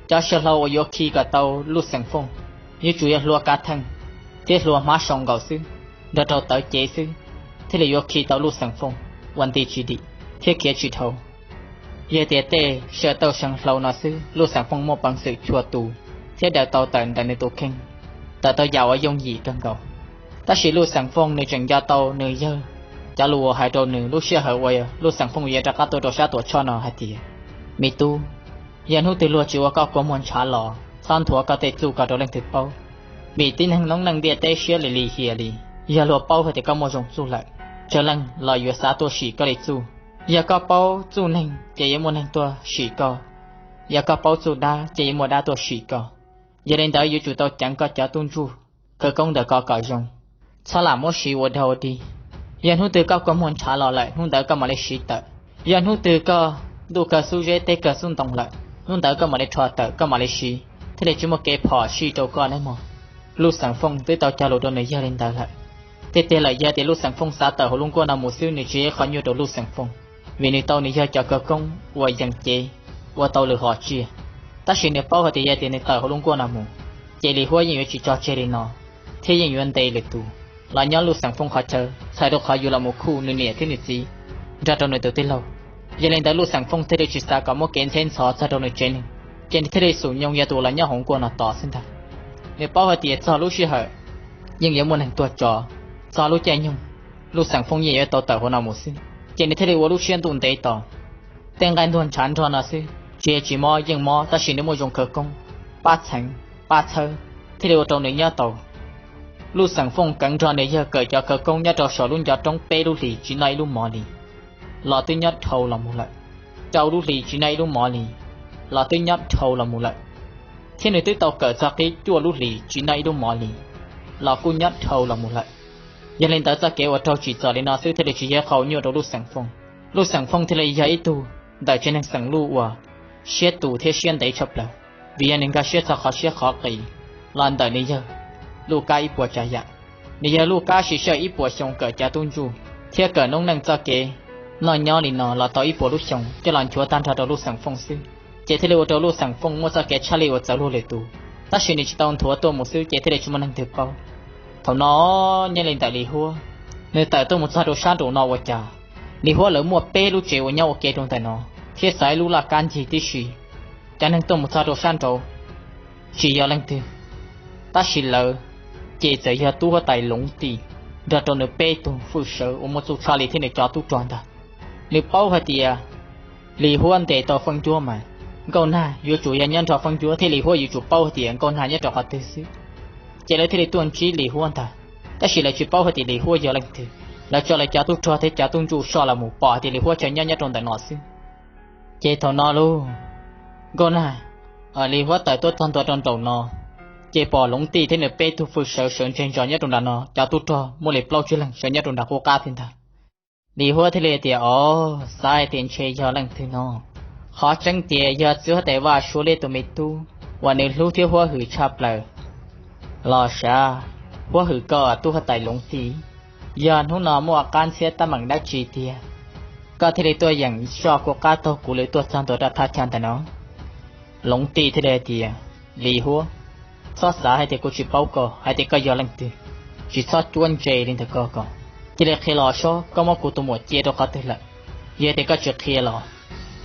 Cov saw hlau uas yuav khi kom tau Lub Xeem Fooj yuav tsum yog hlua kav theej thiab hlua hmab sau nkaus xwb, nrog rau tawv cev xwb thiaj li yuav khi tau Lub Xeem Fooj ua nti tsis dim thiab khiav tsis dhau. Yog tias tej saw tauj saw hlau no xwb Lub Xeem Fooj muaj peev xwm chua tus thiab daws tau tawm ntawm nws tus kheej, tawm tau yam uas yooj yim kawg nkaus. Tab sis Lub Xeem Fooj nws tseem nco tau nws yawg cov lus uas hais rau nws lub sij hawm uas Lub Xeem Fooj yuav rov qab tuaj rau sab Tuam Tshoj no hais tias, me tub, yog hnub twg luag tsis ua koj kua muag ntshav los txhob nthuav koj tej txuj ko rau leej twg paub, vim tib neeg noob neej ntiaj teb siab lim lim hiam li. Yog luag paub hais tias koj muaj zoo txuj lawm, tsawg leej los yuav xav tuaj sim koj li txuj. Yog koj paub txuj neeg ces yuav muaj neeg tuaj sim koj, yog koj paub txuj dab ces yuav muaj dab tuaj sim koj. Yog li ntawd yuav tsum tau ceev koj cov tub ntsuj khawv koob ntawm ko kom zoo, txhob lam muab siv ua dhau dig. Yog hnub twg koj kua muag ntshav los lawm hnub ntawd koj mam li siv tawm. Yog hnub twg koj ntuj kawg xub zeb teb kawg xub ntoo lawm hnub ntawd koj mam li rho tawm koj mam li siv thiaj li tsis muaj kev phom sij rau koj nawb mog. Lub Xeem Fooj twb tau cog lus rau nws yawg li ntawd lawm. Tiag tiag lawm yog tias Lub Xeem Fooj xav tawm hauv lub nkuaj no mus xwb nws tsis yog qhov nyuaj rau Lub Xeem Fooj, vim nws tau nws yawg cov khawv koob uas yees cev ua tau lwm hom tsiaj. Tab sis nws paub hais tias yog tias nws tawm hauv lub nkuaj no mus, ces Lis Huab yeej yuav tsis tso tseg li no, thiab yeej yuav ntes lwm tus los nyob Lub Xeem Fooj qhov chaw txhawm rau qhov yuav los mus khuj nws niam thiab nws txiv nrog rau nws tus tij laug. Yog li ntawd Lub Xeem Fooj thiaj li tsis xav kom muaj kev ntxheb ntxhov txog rau nws tsev neeg, ces nws thiaj li xum nyoo yog tus los nyob hauv nkuaj no tos xwb ntag. Nws paub hais tias txog lub sij hawm yeej yuav muaj neeg tuaj tso, txog lub caij nyoog Lub Xeem Fooj yeej yuav tau tawm hauv no mus xwb, ces nws thiaj li ua lub siab ntuj ntev tos. Tej nqaij ntuag ntshav nrog no xwb tsis yog tsis mob, yeej mob, tab sis nws muaj zoo khawv koob, pab txheev pab txhawb thiaj li ua rau nws nyob tau. Lub Xeem Fooj keev nrog nws yawg kawm cov khawv koob nyob rau saum lub ncov roob peb lub hlis tsis noj ib lub mov li los twb nyob dhau los mus lawm. Rau lub hlis tsis noj ib lub mov li los twb nyob dhau los mus lawm, thiab nws twb tau kawm txog qib cuaj lub hlis tsis noj ib lub mov li los kuj nyob dhau los mus lawm. Yog li ntawd txoj kev uas raug tsim txom li no xwb thiaj li tsis yog qhov uas nyuaj rau Lub Xeem Fooj. Lub Xeem Fooj thiaj li yog ib tug ntawm tsev neeg xeem Luj uas siab tus thiab siab ntev tshaj plaws, vim yog nws nkag siab txog qhov siab qhov qis los ntawm nws yawg Luj Kab ib puas tsav yam. Nws yawg Luj Kab siv sij hawm ib puas xyoo kawm cov tub ntsuj thiab kawm noob neej txoj kev noj nyob li no los tau ib puas lub xyoo coj los nchuav tag nrho rau Lub Xeem Fooj xwb, ces thiaj li ua rau Lub Xeem Fooj muaj txoj kev tshaj lij uas txawv luag lwm tus. Tab sis nws tsis tau nthuav tuaj mus xwb ces thiaj li tsis muaj neeg twg paub. Thaum no nyob li ntawm Lis Huab, nws tawm tuaj mus txog rau sab nraum no ua cas Lis Huab lawv muaj peb lub tsev uas nyob ua ke rau ntawm no thiab xaiv lub laj kab ncig tib si. Cov neeg tuaj mus txog rau sab nraud tsis yog leej twg, tab sis lawv ces txawm yog tub huab tais Loov Tij nrog rau nws peb tug fwj sawv uas muaj txuj tshaj li thiab nws cov tub rog ntag. Nws paub hais tias Lis Huab ntes tau Feej Ncuab mas Nkauj Nag yuav tsum yog nyob nrog Feej Ncuab thiab Lis Huab yuav tsum paub hais tias Nkauj Nag nyob rau qhov twg xwb, ces lawv thiaj li tuaj ntsib Lis Huab ntag. Tab sis lawv tsis paub hais tias Lis Huab yog leej twg, lawv tso lawv cov tub rog thiab cov tub ntsuj soj los mus pom hais tias Lis Huab tseem nyob nyob rau ntawm no xwb. Ces thaum no lauj, Nkauj Nag, Lis Huab tawm tuaj txog ntua rau nraum no, ces pom Loov Tij thiab nws peb tug fwj sawv sawv ntseg ntsos nyob rau nram no, cov tub rog muaj li plaub tsib leeg sawv nyob rau nram qub qab thiab ntag. Lis Huab thiaj li tias, Os, xav hais tias ntshe yog leej twg no. Qhov tseeb tias yog txiv huab tais Vaj Suav Liab tus me tub uas nws hlub thiab huab hwm tshaj plaws los sav. Huab hwm koj tub huab tais Loov Tij, yog hnub no muaj qab ntxhiab tab meeg dab tsi tiag, koj thiaj li tuaj yeem soj kuv qab taug kuv lwm tuaj txog ntua rau thaj chaw ntawm no? Loov Tij thiaj li hais tias, Lis Huab, txhob xav hais tias kuv tsis paub koj hais tias koj yog leej twg. Tsis txhob cuab ntse li ntawm ko ko, cia li qhia los seb koj muab kuv tus muam cia rau qhov twg lawm. Yog tias koj tsis qhia los,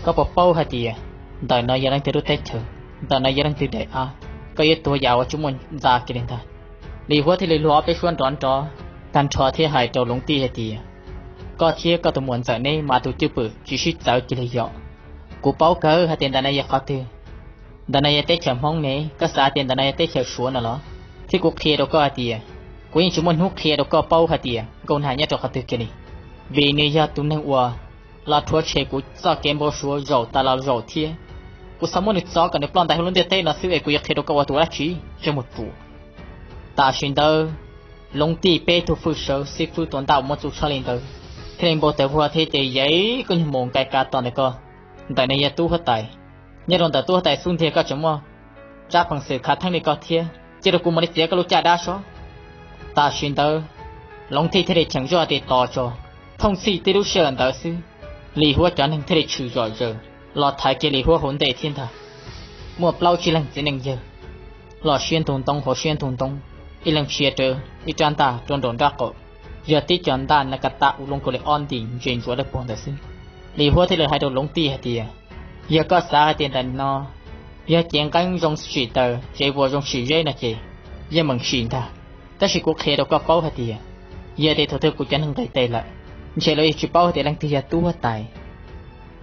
koj puas paub hais tias ntawm no yog leej twg lub teb chaws, ntawm no yog leej twg daim av, koj yuav tuag yam uas tsis muaj ntxa kiag li ntag. Lis Huab thiaj li luag ob peb suab nrov nrov tag nrho thiab hais rau Loov Tij hais tias, Koj thiab koj tus muam ntxawm neb mas tus cwj pwm tsis sib txawv kiag li yom. Kuv paub kawg hais tias ntawm no yog qhov twg. Ntawm no yog teb chaws Hmoob ne, koj xav hais tias ntawm no yog teb chaws Suav no los? Thiab kuv qhia rau koj hais tias, kuv yeej tsis muaj hnub qhia rau koj paub hais tias Nkauj Nag nyob rau qhov twg kiag li. Vim nws yog tus neeg uas los rhuav tshem kuv txoj kev npau suav zaum tas los zaum thiab. Kuv xav muab nws txov kom nws ploj ntais hauv lub ntiaj teb no xwb es kuv yuav qhia rau koj ua tus dab tsi? Tseg mus ruam. Tam sim ntawd, Loov Tij peb tug fwj sawv xib fwb tua ntaj uas muaj txuj tshaj li ntawd thiaj li npau taws vog thiab ces yaiv koj nyuag mus nqaij kav tos ntawm ko. Ntawm no yog tub huab tais. Nyob rau ntawm tub huab tais xub ntiag koj tseem muaj tsab peev xwm khav theeb li ko thiab, cia rau kuv mam li txiav koj lub caj dab sob. Tam sim ntawd, Loov Tij thiaj li cheem zoj tes tos tso. Thooj txhij tib lub sij hawm ntawd xwb, Lis Huab cov neeg thiaj li tshwm zom zaws los thaiv kiag Lis Huab hauv ntej thiab ntag. Muaj plaub tsib leeg txiv neej yawg los siab ntug ntoo hauv siab ntug ntoo, ib leeg tshia rawv ib rab ntaj rau nraum nrab qaum, yog tib co ntaj na ka ta ua luaj nkaus li ob ntim ntse ntsuav dawb paug ntawd xwb. Lis Huab thiaj li hais rau Loov Tij hais tias, yog koj xav hais tias ntawm no yog cev nqeeb zoo sim taws, cev vuas zoo sim zeb no ces yeej meem sim ntag. Tab sis kuv qhia rau koj paub hais tias, yog tias thaum twg kuv cov neeg nqis tes lawm, ntshe lawv yeej tsis paub hais tias leej twg yog tub huab tais,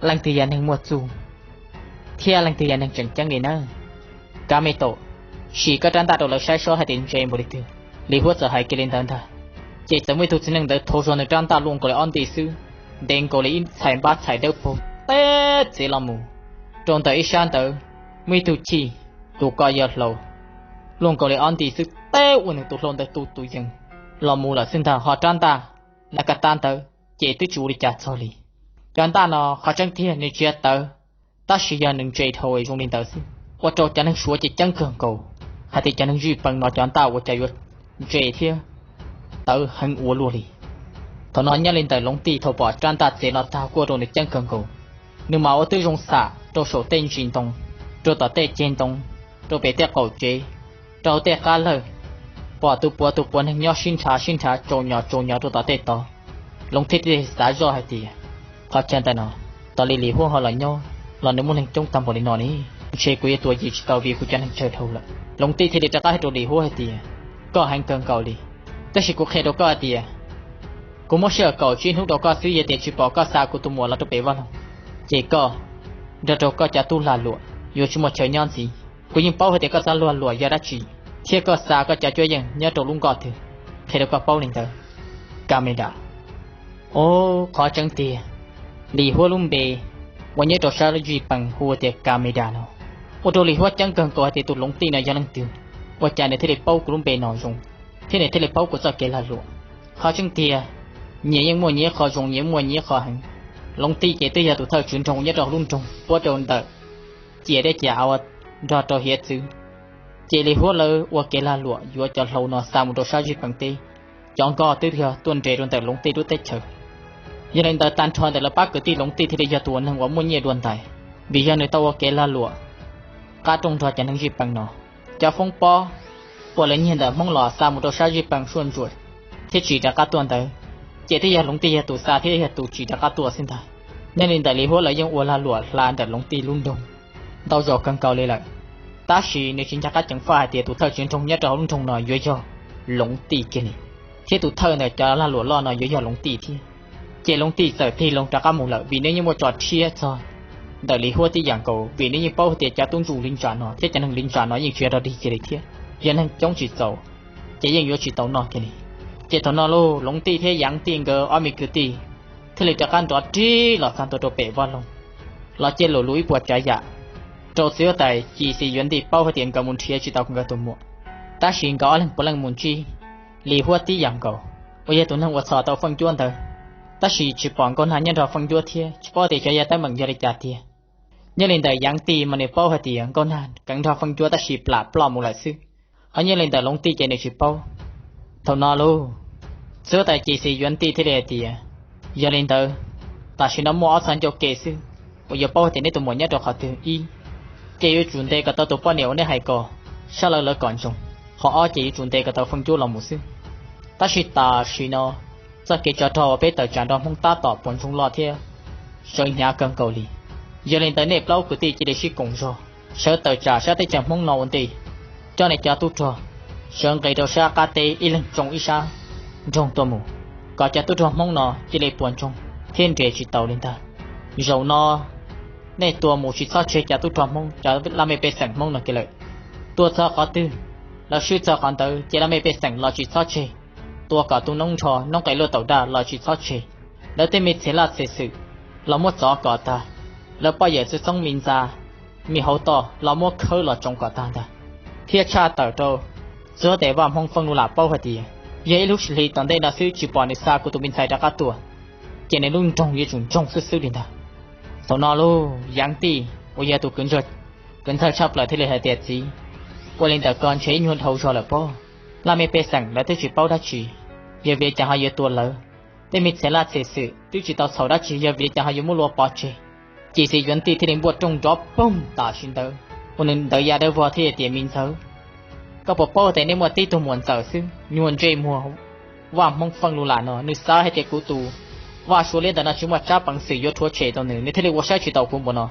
leej twg yog neeg muaj txuj, thiab leej twg yog neeg tseem ceeb li nawb. Kav me taum, sim koj rab ntaj rau lawv saib sob hais tias ntse npaum li twg. Lis Huab txawm hais kiag li ntawd ntag, ces txawm muaj ib tug txiv neej ntawd thau zog nws rab ntaj luaj nkaus li ob ntim xwb, ntev nkaus li ib txhais npab txhais dawb paug, teb txiv los mus rau ntawm ib sab ntawd, muaj ib tug chij, tus ko yog hlau, luaj nkaus li ob ntim xwb teb ua nws tus hlau ntawd tu tus yees los mus lawm xwb ntag. Ho rab ntaj na ka ta ntawd ces twb tsis ua li cas txog li. Cov ntaj no qhov tseeb tiag nws tsis yog tawv, tab sis yog nws ntse dhau zoo li ntawd xwb, ua rau cov neeg Suav ces ceeb kawg nkaus hais tias cov neeg zij pees no cov ntaj ua cas yuav ntse thiab tawv heev ua luaj li. Thaum no nyob li ntawm Loov Tij thaum pom rab ntaj txiav los tag kuj ua rau nws ceeb kawg nkaus, nws mam ua tib zoo xam rau saum tej ntsis ntoo, rau tom tej ceg ntoo, rau pem tej qaum tsev, rau hauv tej qab lawg, pom tus puav tus puav neeg nyob sib nrhav sib nrhav tsaus nyos tsaus nyos rau tom tej tod. Loov Tij thiaj xav zoj hais tias, qhov chaw ntawm no, tos li Lis Huab ho los nyob los nws muaj neeg coob tag npaum li no ne, ntshe kuv yuav tua yim tsis tau vim kuv cov neeg tsawg dhau lawm. Loov Tij thiaj li rov qab hais rau Lis Huab hais tias, koj heev kawg nkaus li, tab sis kuv qhia rau koj hais tias, kuv muab sij hawm kaum tsib hnub rau koj xwb, yog tias tsis pom koj xa kuv tus muam los rau pem vaj loog, ces koj nrog rau koj cov tub lag luam yuav tsis muaj chaw nyob ntxiv. Kuv yeej paub hais tias koj txoj lag luam yog dab tsi, thiab koj xa koj cov cuab yeej nyob rau lub nkoj twg, qhia rau koj paub li ntawd. Ka me da. Os, qhov tseeb tiag, Lis Huab lub npe uas nyob rau sab zij pees hu ua tias Ka me da no, ua rau Lis Huab ceeb kawg nkaus hais tias tus Loov Tij no yog leej twg, ua cas nws thiaj li paub kuv lub npe no zoo, thiab nws thiaj li paub kuv txoj kev lag luam. Qhov tseeb tiag, nyias yeej muaj nyias qhov zoo, nyias muaj nyias qhov heev. Loov Tij ces twb yog tus thawj tswv nroog nyob rau lub nroog puab rau ntawm ciam dej ciam av nrog rau hiav txwv. Ces Lis Huab lawv ua kev lag luam yuav cov hlau no xa mus rau sab zij pees teb, cov nkoj twb yog tuaj nres rau ntawm Loov Tij lub teb chaws. Yog li ntawd tag nrho ntawm lawv pab kwv tij Loov Tij thiaj li yog tus neeg uas muaj nyiaj dua ntais, vim yog nws tau ua kev lag luam qab rooj nrog cov neeg zij pees no. Cov foob pob uas lawv nyiag ntawm Hmoob los xa mus rau sab zij pees suaj ntsuam thiab tsis rov qab tuaj ntawd, ces twb yog Loov Tij yog tus xa thiab yog tus tsis rov qab tuaj xwb ntag. Nyob li ntawm Lis Huab lawv yeej ua lag luam hla ntawm Loov Tij lub nroog ntau zaus kawg nkaus li lawm, tab sis nws tsis nco qab ceev faj hais tias tus thawj tswv nroog nyob rau hauv lub nroog no yuav yog Loov Tij kiag li, thiab tus thawj ntawm cov lag luam loj no yuav yog Loov Tij thiab. Ces Loov Tij txawm tig loo rov qab mus lawm vim nws yeej muaj tso rhiab txog ntawm Lis Huab tib yam nkaus, vim nws yeej paub hais tias cov tub ntsuj li ntsa no thiab cov neeg li ntsa no yeej tsis yog dog dig kiag li thiab, yog neeg coob tsis txaus ces yeej yuav tsis tau noj kiag li. Ces thaum no lauj, Loov Tij thiab Yaav Tij nkawd ob me kwv tij thiaj li rov qab nrov rig los txog ntua rau pem vaj loog, los cia lus lus ib puas tsav yam rau txiv huab tais Ci Xis Yuav Ntij paub hais tias nkawd mus nrhiav tsis tau nkawd tus muam. Tab sis nkawd ob leeg puav leej mus ntsib Lis Huab tib yam nkaus, uas yog tus neeg uas txhom tau Feej Cuab ntawd, tab sis tsis pom Nkauj Nag nyob nrog Feej Cuab thiab tsis paub tias xyov yog teeb meem yog li cas tiag. Nyob li ntawm Yaav Tij mas nws paub hais tias Nkauj Nag keev nrog Feej Cuab tab sis plam ploj mus lawm xwb. Ho nyob li ntawm Loov Tij ces nws tsis paub. Thaum no lauj, txiv huab tais Ci Xis Yuav Ntij thiaj li hais tias, yog li ntawd, tam sim no muaj ob txhais ncauj ke xwb uas yuav paub hais tias neb tus muam nyob rau qhov twg. Ib, ces yuav tsum ntes kom tau tus poj niam uas neb hais ko sab lawv lawv kom ntsoog. Qhov ob ces yuav tsum ntes kom tau Feej Cuab los mus xwb. Tab sis tam sim no txoj kev tsov rog uas peb tawm tsam nrog Hmoob tab tom puas ntsoog loj thiab sawv hnyav kawg nkaus li. Yog li ntawd nej plaub kwv tij cia li sib koom zog sawv tawm tsam sab teb chaws Hmoob no ua ntej, coj nej cov tub rog sawv nqis rau sab qab teb ib leeg tsoo ib sab nroog tuaj mus, kom cov tub rog Hmoob no cia li puas ntsoog thiab nres tsis taus li ntag. Zaum no nej tua mus tsis txhob tseg cov tub rog Hmoob, cov laj mej pej xeem Hmoob no kiag lawm. Tua txog qhov twg, lawv swb txog qhov ntawd ces laj mej pej xeem los tsis txhob tseg. Tua kom tu noob nrho, noob qes luaj taum daj los tsis txhob tseg. Lawv tej me txhia laj txhia xwm los muab txov kom tag. Lawv poj yawm txwv txoob mi ntxa, mi hauv toj los muab khawb los tsoov kom tag ntag. Thiab tshaj tawm rau txhua tes vaj Hmoob Feej Lus Lam paub hais tias yog ib lub sij hli tom ntej no xwb tsis pom nws xa kuv tus me ntxhais rov qab tuaj, ces nws lub nroog yuav tsum ntsoog xwb xwb li ntag. Thaum no lauj, Yeev Tij uas yog tus kwv ntxawg tshaj plaws thiaj li hais tias, Txiv, ua li ntawm ko ntshe ib nyuag dhau zog lawm pob. Laj mej pej xeem lawv twb tsis paub dab tsi, yog vim li cas ho yuav tua lawv? Tej me txhia laj txhia xwm twb tsis tau txhaum dab tsi, yog vim li cas ho yuav muab luag pov tseg? Ces txiv Yeev Tij thiaj li npuaj rooj nrov poog tam sim ntawd, ua nws ntawd ya dawb vog thiaj tias, Me ntxawg, koj puas paub tias nej muaj tib tug muam ntxawm xwb, nyuag ntsej muag vaj Hmoob Feej Lus Lam no, nws xav hais tias kuv tus Vaj Suav Liab ntawm no tsis muaj tsab peev xwm yuav rhuav tshem tau nws, nws thiaj li ua saib tsis taus kuv npaum no.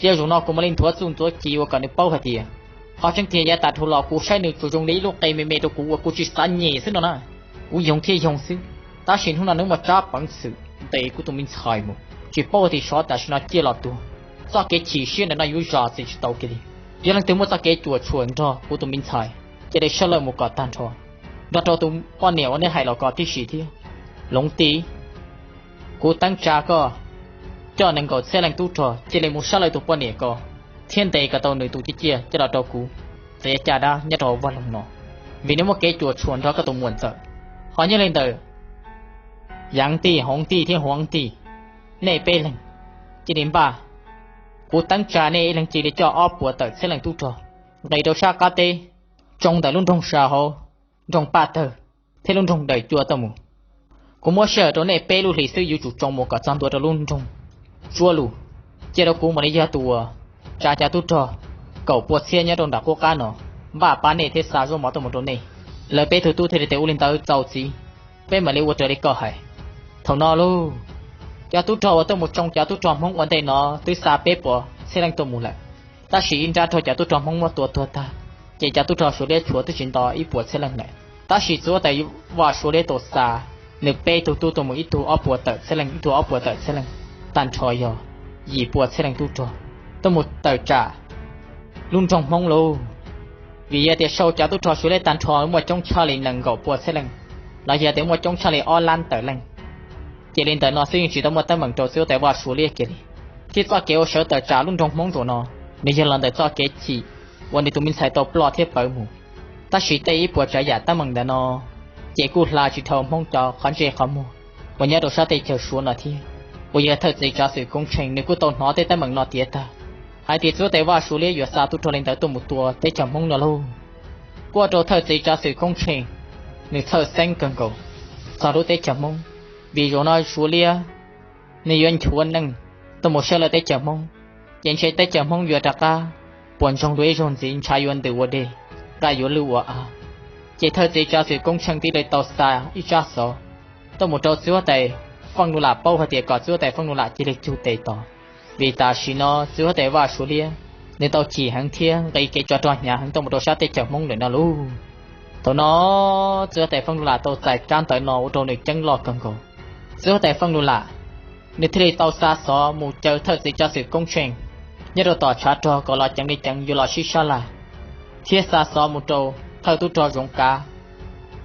Ces zaum no kuv mam li nthuav txuj ntxuav ci ua kom nws paub hais tias qhov tseeb tiag yav tas dhau los kuv saib nws tsuas zoo li ib lub qe me me rau kuv uas kuv tsis xav nyem xwb no na. Kuv yoog thiaj yoog xwb, tab sis hnub no nws muaj tsab peev xwm ntes kuv tus me ntxhais mus, tsis paub tias xyov tam sim no ciaj los tuag. Txoj kev chim siab ntawm no yuav zam txim tsis tau kiag li. Yog leej twg muaj txoj kev cuam tshuam nrog kuv tus me ntxhais, cia li sab lawj mus kom tag nrho, nrog rau tus poj niam uas nej hais los kom tib si thiab. Loov Tij, kuv teeb tsa koj coj nees nkaum txhiab leej tub rog cia li mus sab lawj tus poj niam ko, thiab ntes kom tau nws tus ciaj ciaj coj los rau kuv txiav caj dab nyob rau hauv vaj loog no, vim nws muaj kev cuam tshuam nrog koj tus muam ntxawm. Ho nyob li ntawm Yeev Tij, Hoov Tij thiab Huav Tij, nej peb leeg cia li npaj, kuv teeb tsa nej ib leeg cia li coj ob puas tawm txhiab leej tub rog nqis rau sab qab teb, tsoo ntawm lub nroog Sa Hauv, nroog Paj Tawg thiab lub nroog Dawm Cua tuaj mus. Kuv muab sij hawm rau nej peb lub hlis xwb, yuav tsum tsoo mus kom txog ntua rau lub nroog Tsuab Lus, cia rau kuv mam li yog tus uas tsa cov tub rog kaum pua txhiab nyob rau nram qub qab no npaj pab nej thiab xa zaub mov tuaj mus rau nej. Lawv peb tug tub thiaj li tias, Ua li ntawd txaus txiv, peb mam li ua raws li koj hais. Thaum no lauj, cov tub rog uas tuaj mus tsoo cov tub rog Hmoob ua ntej no twb xa peb puas txhiab leej tuaj mus lawm, tab sis ib nrab raug cov tub rog Hmoob muab tua tuag tag, ces cov tub rog Suav Liab tshuav twb tsis nto ib puas txhiab leej lawm. Tab sis txiv huab tais Vaj Suav Liab tau xa nws peb tug tub tuaj mus, ib tug ob puas tawm txhiab leej, ib tug ob puas tawm txhiab leej, tag nrho yog yim puas txhiab leej tub rog tuaj mus tawm tsam lub nroog Hmoob lauj. Vim yog tias sau cov tub rog Suav Liab tag nrho muaj coob tshaj li nees nkaum pua txhiab leej, los yog tias muaj coob tshaj li ob lab tawm leej. Ces li ntawm no xwb yeej tsis tau muaj teeb meem rau txiv huab tais Vaj Suav Liab kiag li. Thiab txoj kev uas sawv tawm tsam lub nroog Hmoob zaum no, nws yog los ntawm txoj kev chim uas nws tus me ntxhais tau ploj thiab pawv mus. Tab sis tej ib puas tsav yam teeb meem ntawm no ces kuj hla tsis dhau Hmoob cov qhov ntsej qhov muag uas nyob rau sab teb chaws Suav no thiab. Uas yog thawj txiv tsav xwm Koob Tsheej nws kuj tau hnov tej teeb meem no tiav tag, hais tias txiv huab tais Vaj Suav Liab yuav xa tub rog li ntawd tuaj mus tua teb chaws Hmoob no lauj. Kuj ua rau thawj txiv tsav xwm Koob Tsheej nws txhawj xeeb kawg nkaus txog lub teb chaws Hmoob, vim zaum no Suav Liab nws yuav nchuav neej tuaj mus sab lawj teb chaws Hmoob, ces ntshe teb chaws Hmoob yuav rov qab puas ntsoog dua ib zaug ntxiv, ntshav yuav ntws ua dej, nqaij yuav lwj ua av. Ces thawj txiv tsav xwm Koob Tsheej thiaj li tau xa ib tsab xov tuaj mus rau txiv huab tais Feej Lus Lam paub hais tias kom txiv huab tais Feej Lus Lam cia li cug tes tos, vim tam sim no txiv huab tais Vaj Suav Liab nws tau chim heev thiab nqis kev tsov rog hnyav heev tuaj mus rau sab teb chaws Hmoob lawm no lauj. Thaum no txiv huab tais Feej Lus Lam tau txais tsab ntawv no ua rau nws ceeb loj kawg nkaus. Txiv huab tais Feej Lus Lam nws thiaj li tau xa xov mus caw thawj txiv tsav xwm Koob Tsheej nyob rau tom tshav rog kom los ceev li ceev yuav los sib sab laj, thiab xa xov mus rau thawj tub rog Zoov Kav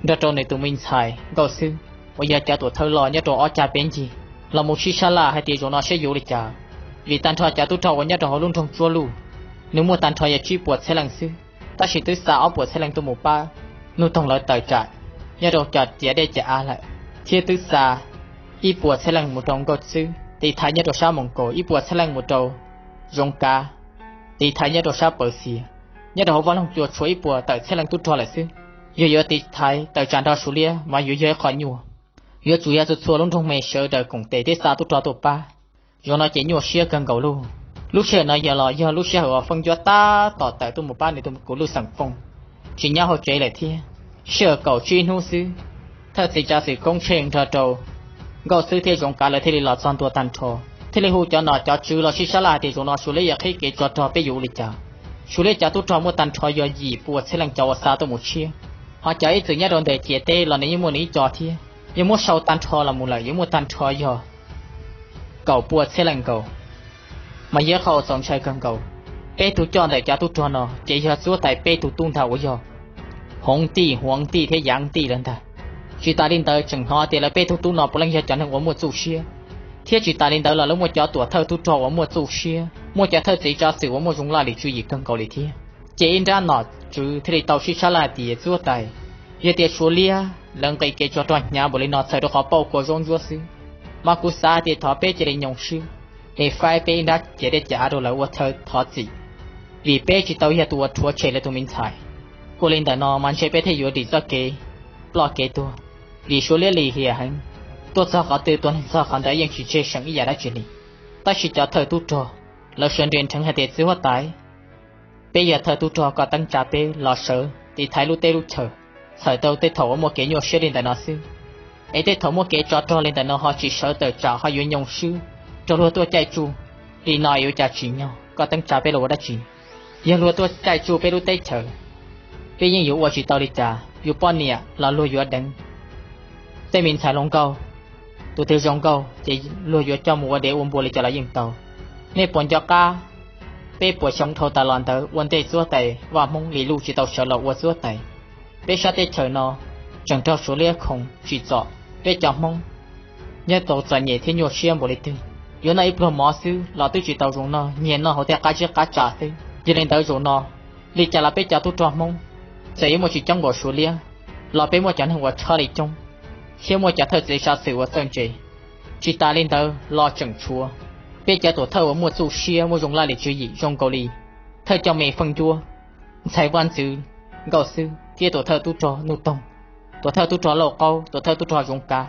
nrog rau nws tus me ntxhais Nkauj Xwb uas yog cov tuam thawj loj nyob rau ob cag peb ncig los mus sib sab laj hais tias zaum no saib yuav ua li cas, vim tag nrho cov tub rog uas nyob rau hauv lub nroog Tsuab Luj nws muaj tag nrho yog tsib puas txhiab leej xwb, tab sis twb xa ob puas txhiab leej tuaj mus pab Nuj Toog lawv tawm tsam nyob rau cov ciav dej ciav av lawm, thiab twb xa ib puas txhiab leej mus rau Nkauj Xwb tiv thaiv nyob rau sab Moos Kaus, ib puas txhiab leej mus rau Zoov Kav tiv thaiv nyob rau sab Pawv Xias. Nyob rau hauv vaj loog cua tshuav ib puas tawm txhiab leej tub rog lawm xwb. Yog yuav tiv thaiv tawm tsam nrog Suav Liab mas yuav yog ib qho nyuaj. Yuav tsum yog txhua txhua lub nroog me sawv daws koom tes thiab xa tub rog tuaj pab. Zaum no ces nyuaj siab kawg nkaus lauj. Lub sij hawm no yog los yog lub sij hawm uas Feej Ncuab tab tom tawm tuaj mus pab nws tus kuv Lwj Xeem Fooj tsis nyob hauv tsev lawm thiab. Sij hawm kaum tsib hnub xwb, thawj txiv tsav xwm Koob Tsheej nrog rau Nkauj Xwb thiab Zoov Kav lawv thiaj li los txog ntua tag nrho, thiaj li hu cov nom cov tswv los sib sab laj hais tias zaum no Suav Liab yuav qhib kev tsov rog peb yuav ua li cas. Suav Liab cov tub rog muaj tag nrho yog yim puas txhiab leej cov uas xa tuaj mus tshiab, ho cov ib txwm nyob rau ntawm ciam teb los nws yeej muaj nws ib co thiab. Yog muab sau tag nrho los mus lawm yuav muaj tag nrho yog kaum puas txhiab leej nkaus. Mas yog qhov uas txaus ntshai kawg nkaus. Peb tug coj ntawm cov tub rog no ces yog Txuab Tais peb tug tub ntag uas yog Hoov Tij, Huav Tij thiab Yaav Tij lawv ntag. Tsis tas li ntawd tseem hnov tias lawv peb tug tub no puav leej yog cov neeg uas muaj txuj siab, thiab tsis tas li ntawd los lawv muaj cov tuam thawj tub rog uas muaj txuj siab, muaj cov thawj txiv tsav xwm uas muaj zoo laj lim tswv yim kawg nkaus li thiab. Ces ib nrab nom tswv thiaj li tau sib sab laj hais tias, Txuab Tais, yog tias Suav liab lawv nqis kev tsov rog hnyav npaum li no txhawm rau qhov pauj kua zaub ntsuab xwb, mas kuv xav hais tias thov peb cia li nyoo swb es faib peb ib nrab cev dej cev av rau lawv ua chaw thov txim, vim peb tsis tau yog tus uas rhuav tshem lawv tus me ntxhais. Ua li ntawm no mas ntshe peb thiaj yuav dim txoj kev ploj kev tuag, vim Suav liab lim hiam heev, tuaj txog qhov twg tua neeg txog qhov ntawd yeej tsis tseg seem ib yam dab tsi li. Tab sis cov thawj tub rog lawv sawv nres nrheev hais tias, Txuab Tais, peb yog thawj tub rog, koj teeb tsa peb los sawv tiv thaiv lub teb lub chaws, txhawm tau tej thaum uas muaj kev nyuaj siab li ntawm no xwb, es tej thaum muaj kev tsov rog li ntawm no ho tsis sawv tawm tsam ho yuav nyoo swb rau luag tuaj caij tsuj li no es ua cas tsim nyog koj teeb tsa peb los ua dab tsi? Yog luag tuaj caij tsuj peb lub teb chaws, peb yeej yuav ua tsis tau li cas, yus poj niam los luag yuav deev, tej me ntxhais hluas nkauj, tus twg zoo nkauj ces luag yuav coj mus ua dev ua npua li cas los yeej tau. Nej puas nco qab peb puas xyoo dhau tas los ntawd ua ntej Txuab Tais vaj Hmoob Lis Luj tsis tau sawv los ua Txuab Tais, peb sab teb chaws no tseem raug Suav liab khoom tsim txom, peb cov Hmoob nyob tau txom nyem thiab nyuaj siab npaum li twg, yuav noj ib pluag mov xwb los twb tsis tau zoo noj, nyiag noj hauv tej qab zeb qab tsam xwb. Yog li ntawd zaum no li cas los peb cov tub rog Hmoob, txawm yuav muaj tsis coob npaum Suav liab los peb muaj cov neeg uas tshaj li coob, thiab muaj cov thawj txiv tsav xwm uas txawj ntse. Tsis tas li ntawd los tseem tshuav peb cov tuam thawj uas muaj txuj siab, muaj zoo laj lim tswv yim zoo nkaus li thawj coj me Feej Ncuab, ntxhais vaj ntxwv Nkauj Xwb thiab tuam thawj tub rog Nuj Toog, tuam thawj tub rog Lauj Qaub, tuam thawj tub rog Zoov Kav.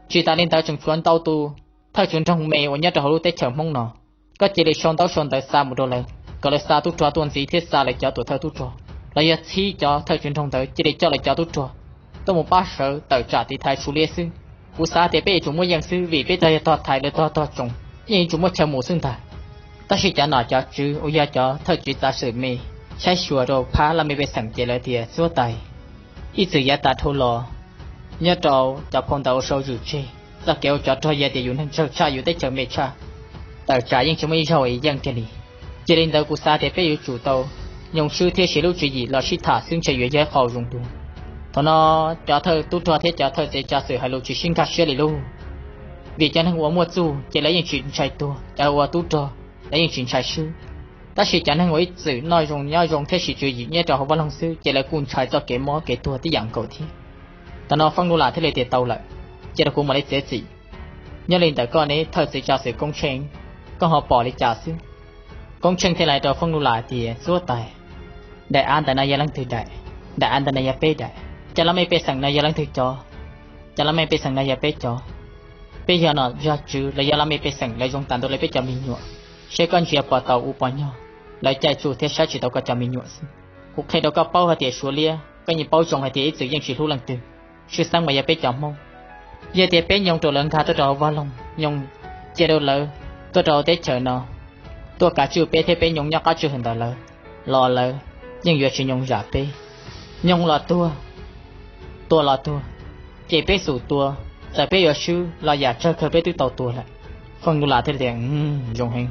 Tsis tas li ntawd tseem tshuav ntau tus thawj tswv nroog me uas nyob rau hauv lub teb chaws Hmoob no. Koj cia li sau ntaub sau ntawv xa mus rau lawv, kom lawv xa tub rog tuaj ntxiv thiab xa lawv cov tuam thawj tub rog, los yog txhib cov thawj tswv nroog ntawd cia li coj lawv cov tub rog tuaj mus pab sawv tawm tsam tiv thaiv Suav liab xwb. Kuv xav tias peb yuav tsum muaj yeej xwb, vim peb tog yog tog thaiv lawv tog tog tsoos, yeej yuav tsum muaj chaw mus xwb ntag. Tab sis cov nom cov tswv uas yog cov thawj tswv tsav xwm me saib xyuas rau phab laj mej pej xeem ces lawv tias, Txuab Tais, ib txwm yav tas dhau los nyob rau cov phau ntawv ua sau zwm tseg, txoj kev ua tsov rog yog tias yus neeg tsawg tshaj, yus teb chaws me tshaj, tawm tsam yeej tsis muaj ib zaug es yeej kiag li. Cia li ntawd kuv xav tias peb yuav tsum tau nyoo swb thiab siv lub tswv yim los sib tham xwb ntshe yuav yog ib qho zoo dua. Thaum no cov thawj tub rog thiab cov thawj txiv tsav xwm hais lus tsis sib nkag siab li lauj. Vim cov neeg uas muaj txuj ces lawv yeej tsis ntshai tuag, cov uas tub rog lawv yeej tsis ntshai swb. Tab sis cov neeg uas ib txwm noj zoo nyob zoo thiab siv tswv yim nyob rau hauv vaj loog xwb ces lawv kuj ntshai txoj kev mob kev tuag tib yam nkaus thiab. Thaum no Feej Lus Lam thiaj li tias, Tau lawm, cia rau kuv mam li txiav txim. Nyob li ntawm koj ne thawj txiv tsav xwm Koob Tsheej, koj ho pom li cas xwb? Koob Tsheej thiaj li hais rau Feej Lus Lam tias, Txuab Tais, daim av ntawm no yog leej twg daim? Daim av ntawm no yog peb daim. Cov laj mej pej xeem no yog leej twg cov? Cov laj mej pej xeem no yog peb cov. Peb yog nom yog tswv los yog laj mej pej xeem, lawv zoo tas ntau li peb cov me nyuam. Seb koj ntsia pom tau ua pom nyog, lawv caij tsuj thiab saib tsis tau koj cov me nyuam xwb. Kuv qhia rau koj paub hais tias Suav liab, koj yeej paub zoo hais tias ib txwm yeej tsis hlub leej twg, tshwj xeeb mas yog peb cov Hmoob. Yog tias peb nyoo rau lawv nkag tuaj rau hauv vaj loog, nyoo cia rau lawv tuaj rau teb chaws no, tuaj kav tswj peb thiab peb nyoo nyob qab tswj hwm ntawm lawv, los lawv yeej yuav tsis nyoo zam peb. Nyoo los tuag, tua los tuag, ces peb xum tua, txawm peb yuav swb los yam tsawg kawg peb twb tau tua lawm. Feej Lus Lam thiaj tias, Zoo heev.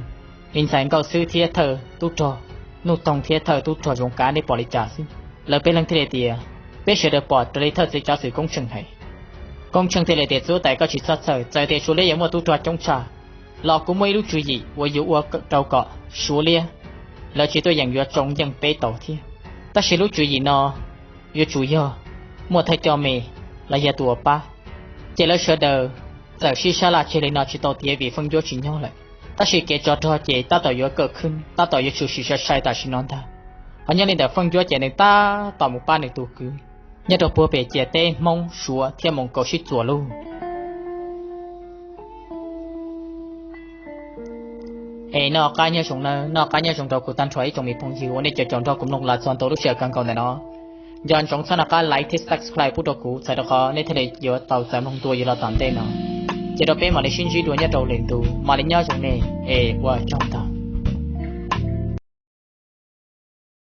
Me ntxhais Nkauj Xwb thiab thawj tub rog Nuj Toog thiab thawj tub rog Zoov Kav, nej pom li cas xwb? Lawv peb leeg thiaj li tias, Peb sawv daws pom raws li thawj txiv tsav xwm Koob Tsheej hais. Koob Tsheej thiaj li tias, Txuab Tais, koj tsis txhob txhawj, txawm tias Suav liab yuav muaj tub rog coob tshaj los kuv muaj ib lub tswv yim uas yuav ua rau kom Suav liab lawv tsis tuaj yeem yuav tsoo yeej peb tau thiab. Tab sis lub tswv yim no yuav tsum yog muaj thawj coj me los yog tus uas pab. Ces lawv sawv daws txawm sib sab laj tseg li no tsis tau tiav vim Feej Ncuab tsis nyob lawm. Tab sis kev tsov rog ces tab tom yuav kawm khwb, tab tom yuav tshwm sim sai sai tam sim no ntag. Ho nyob li ntawm Feej Ncuab ces nws tab tom mus pab nws tus kwv nyob rau puag pem ciam teb Hmoob, Suav thiab Moos Kaus sib txuas lauj. Es noj qab nyob zoo nawb, noj qab nyob zoo rau kuv tag nrho ib tsoom me phooj ywg uas nej caum caum nrog kuv mloog los txog ntua lub sij hawm kawg nkaus ntawm no. Nco ntsoov txhob noj qab like thiab subscribe pub rau kuv txhawm rau qhov nej thiaj li yuav tau txais mloog dua yus los tom ntej no. Ces rau peb mam li sib ntsib dua nyob rau lwm ntu, mam li nyob zoo nej es ua tsaug ntau.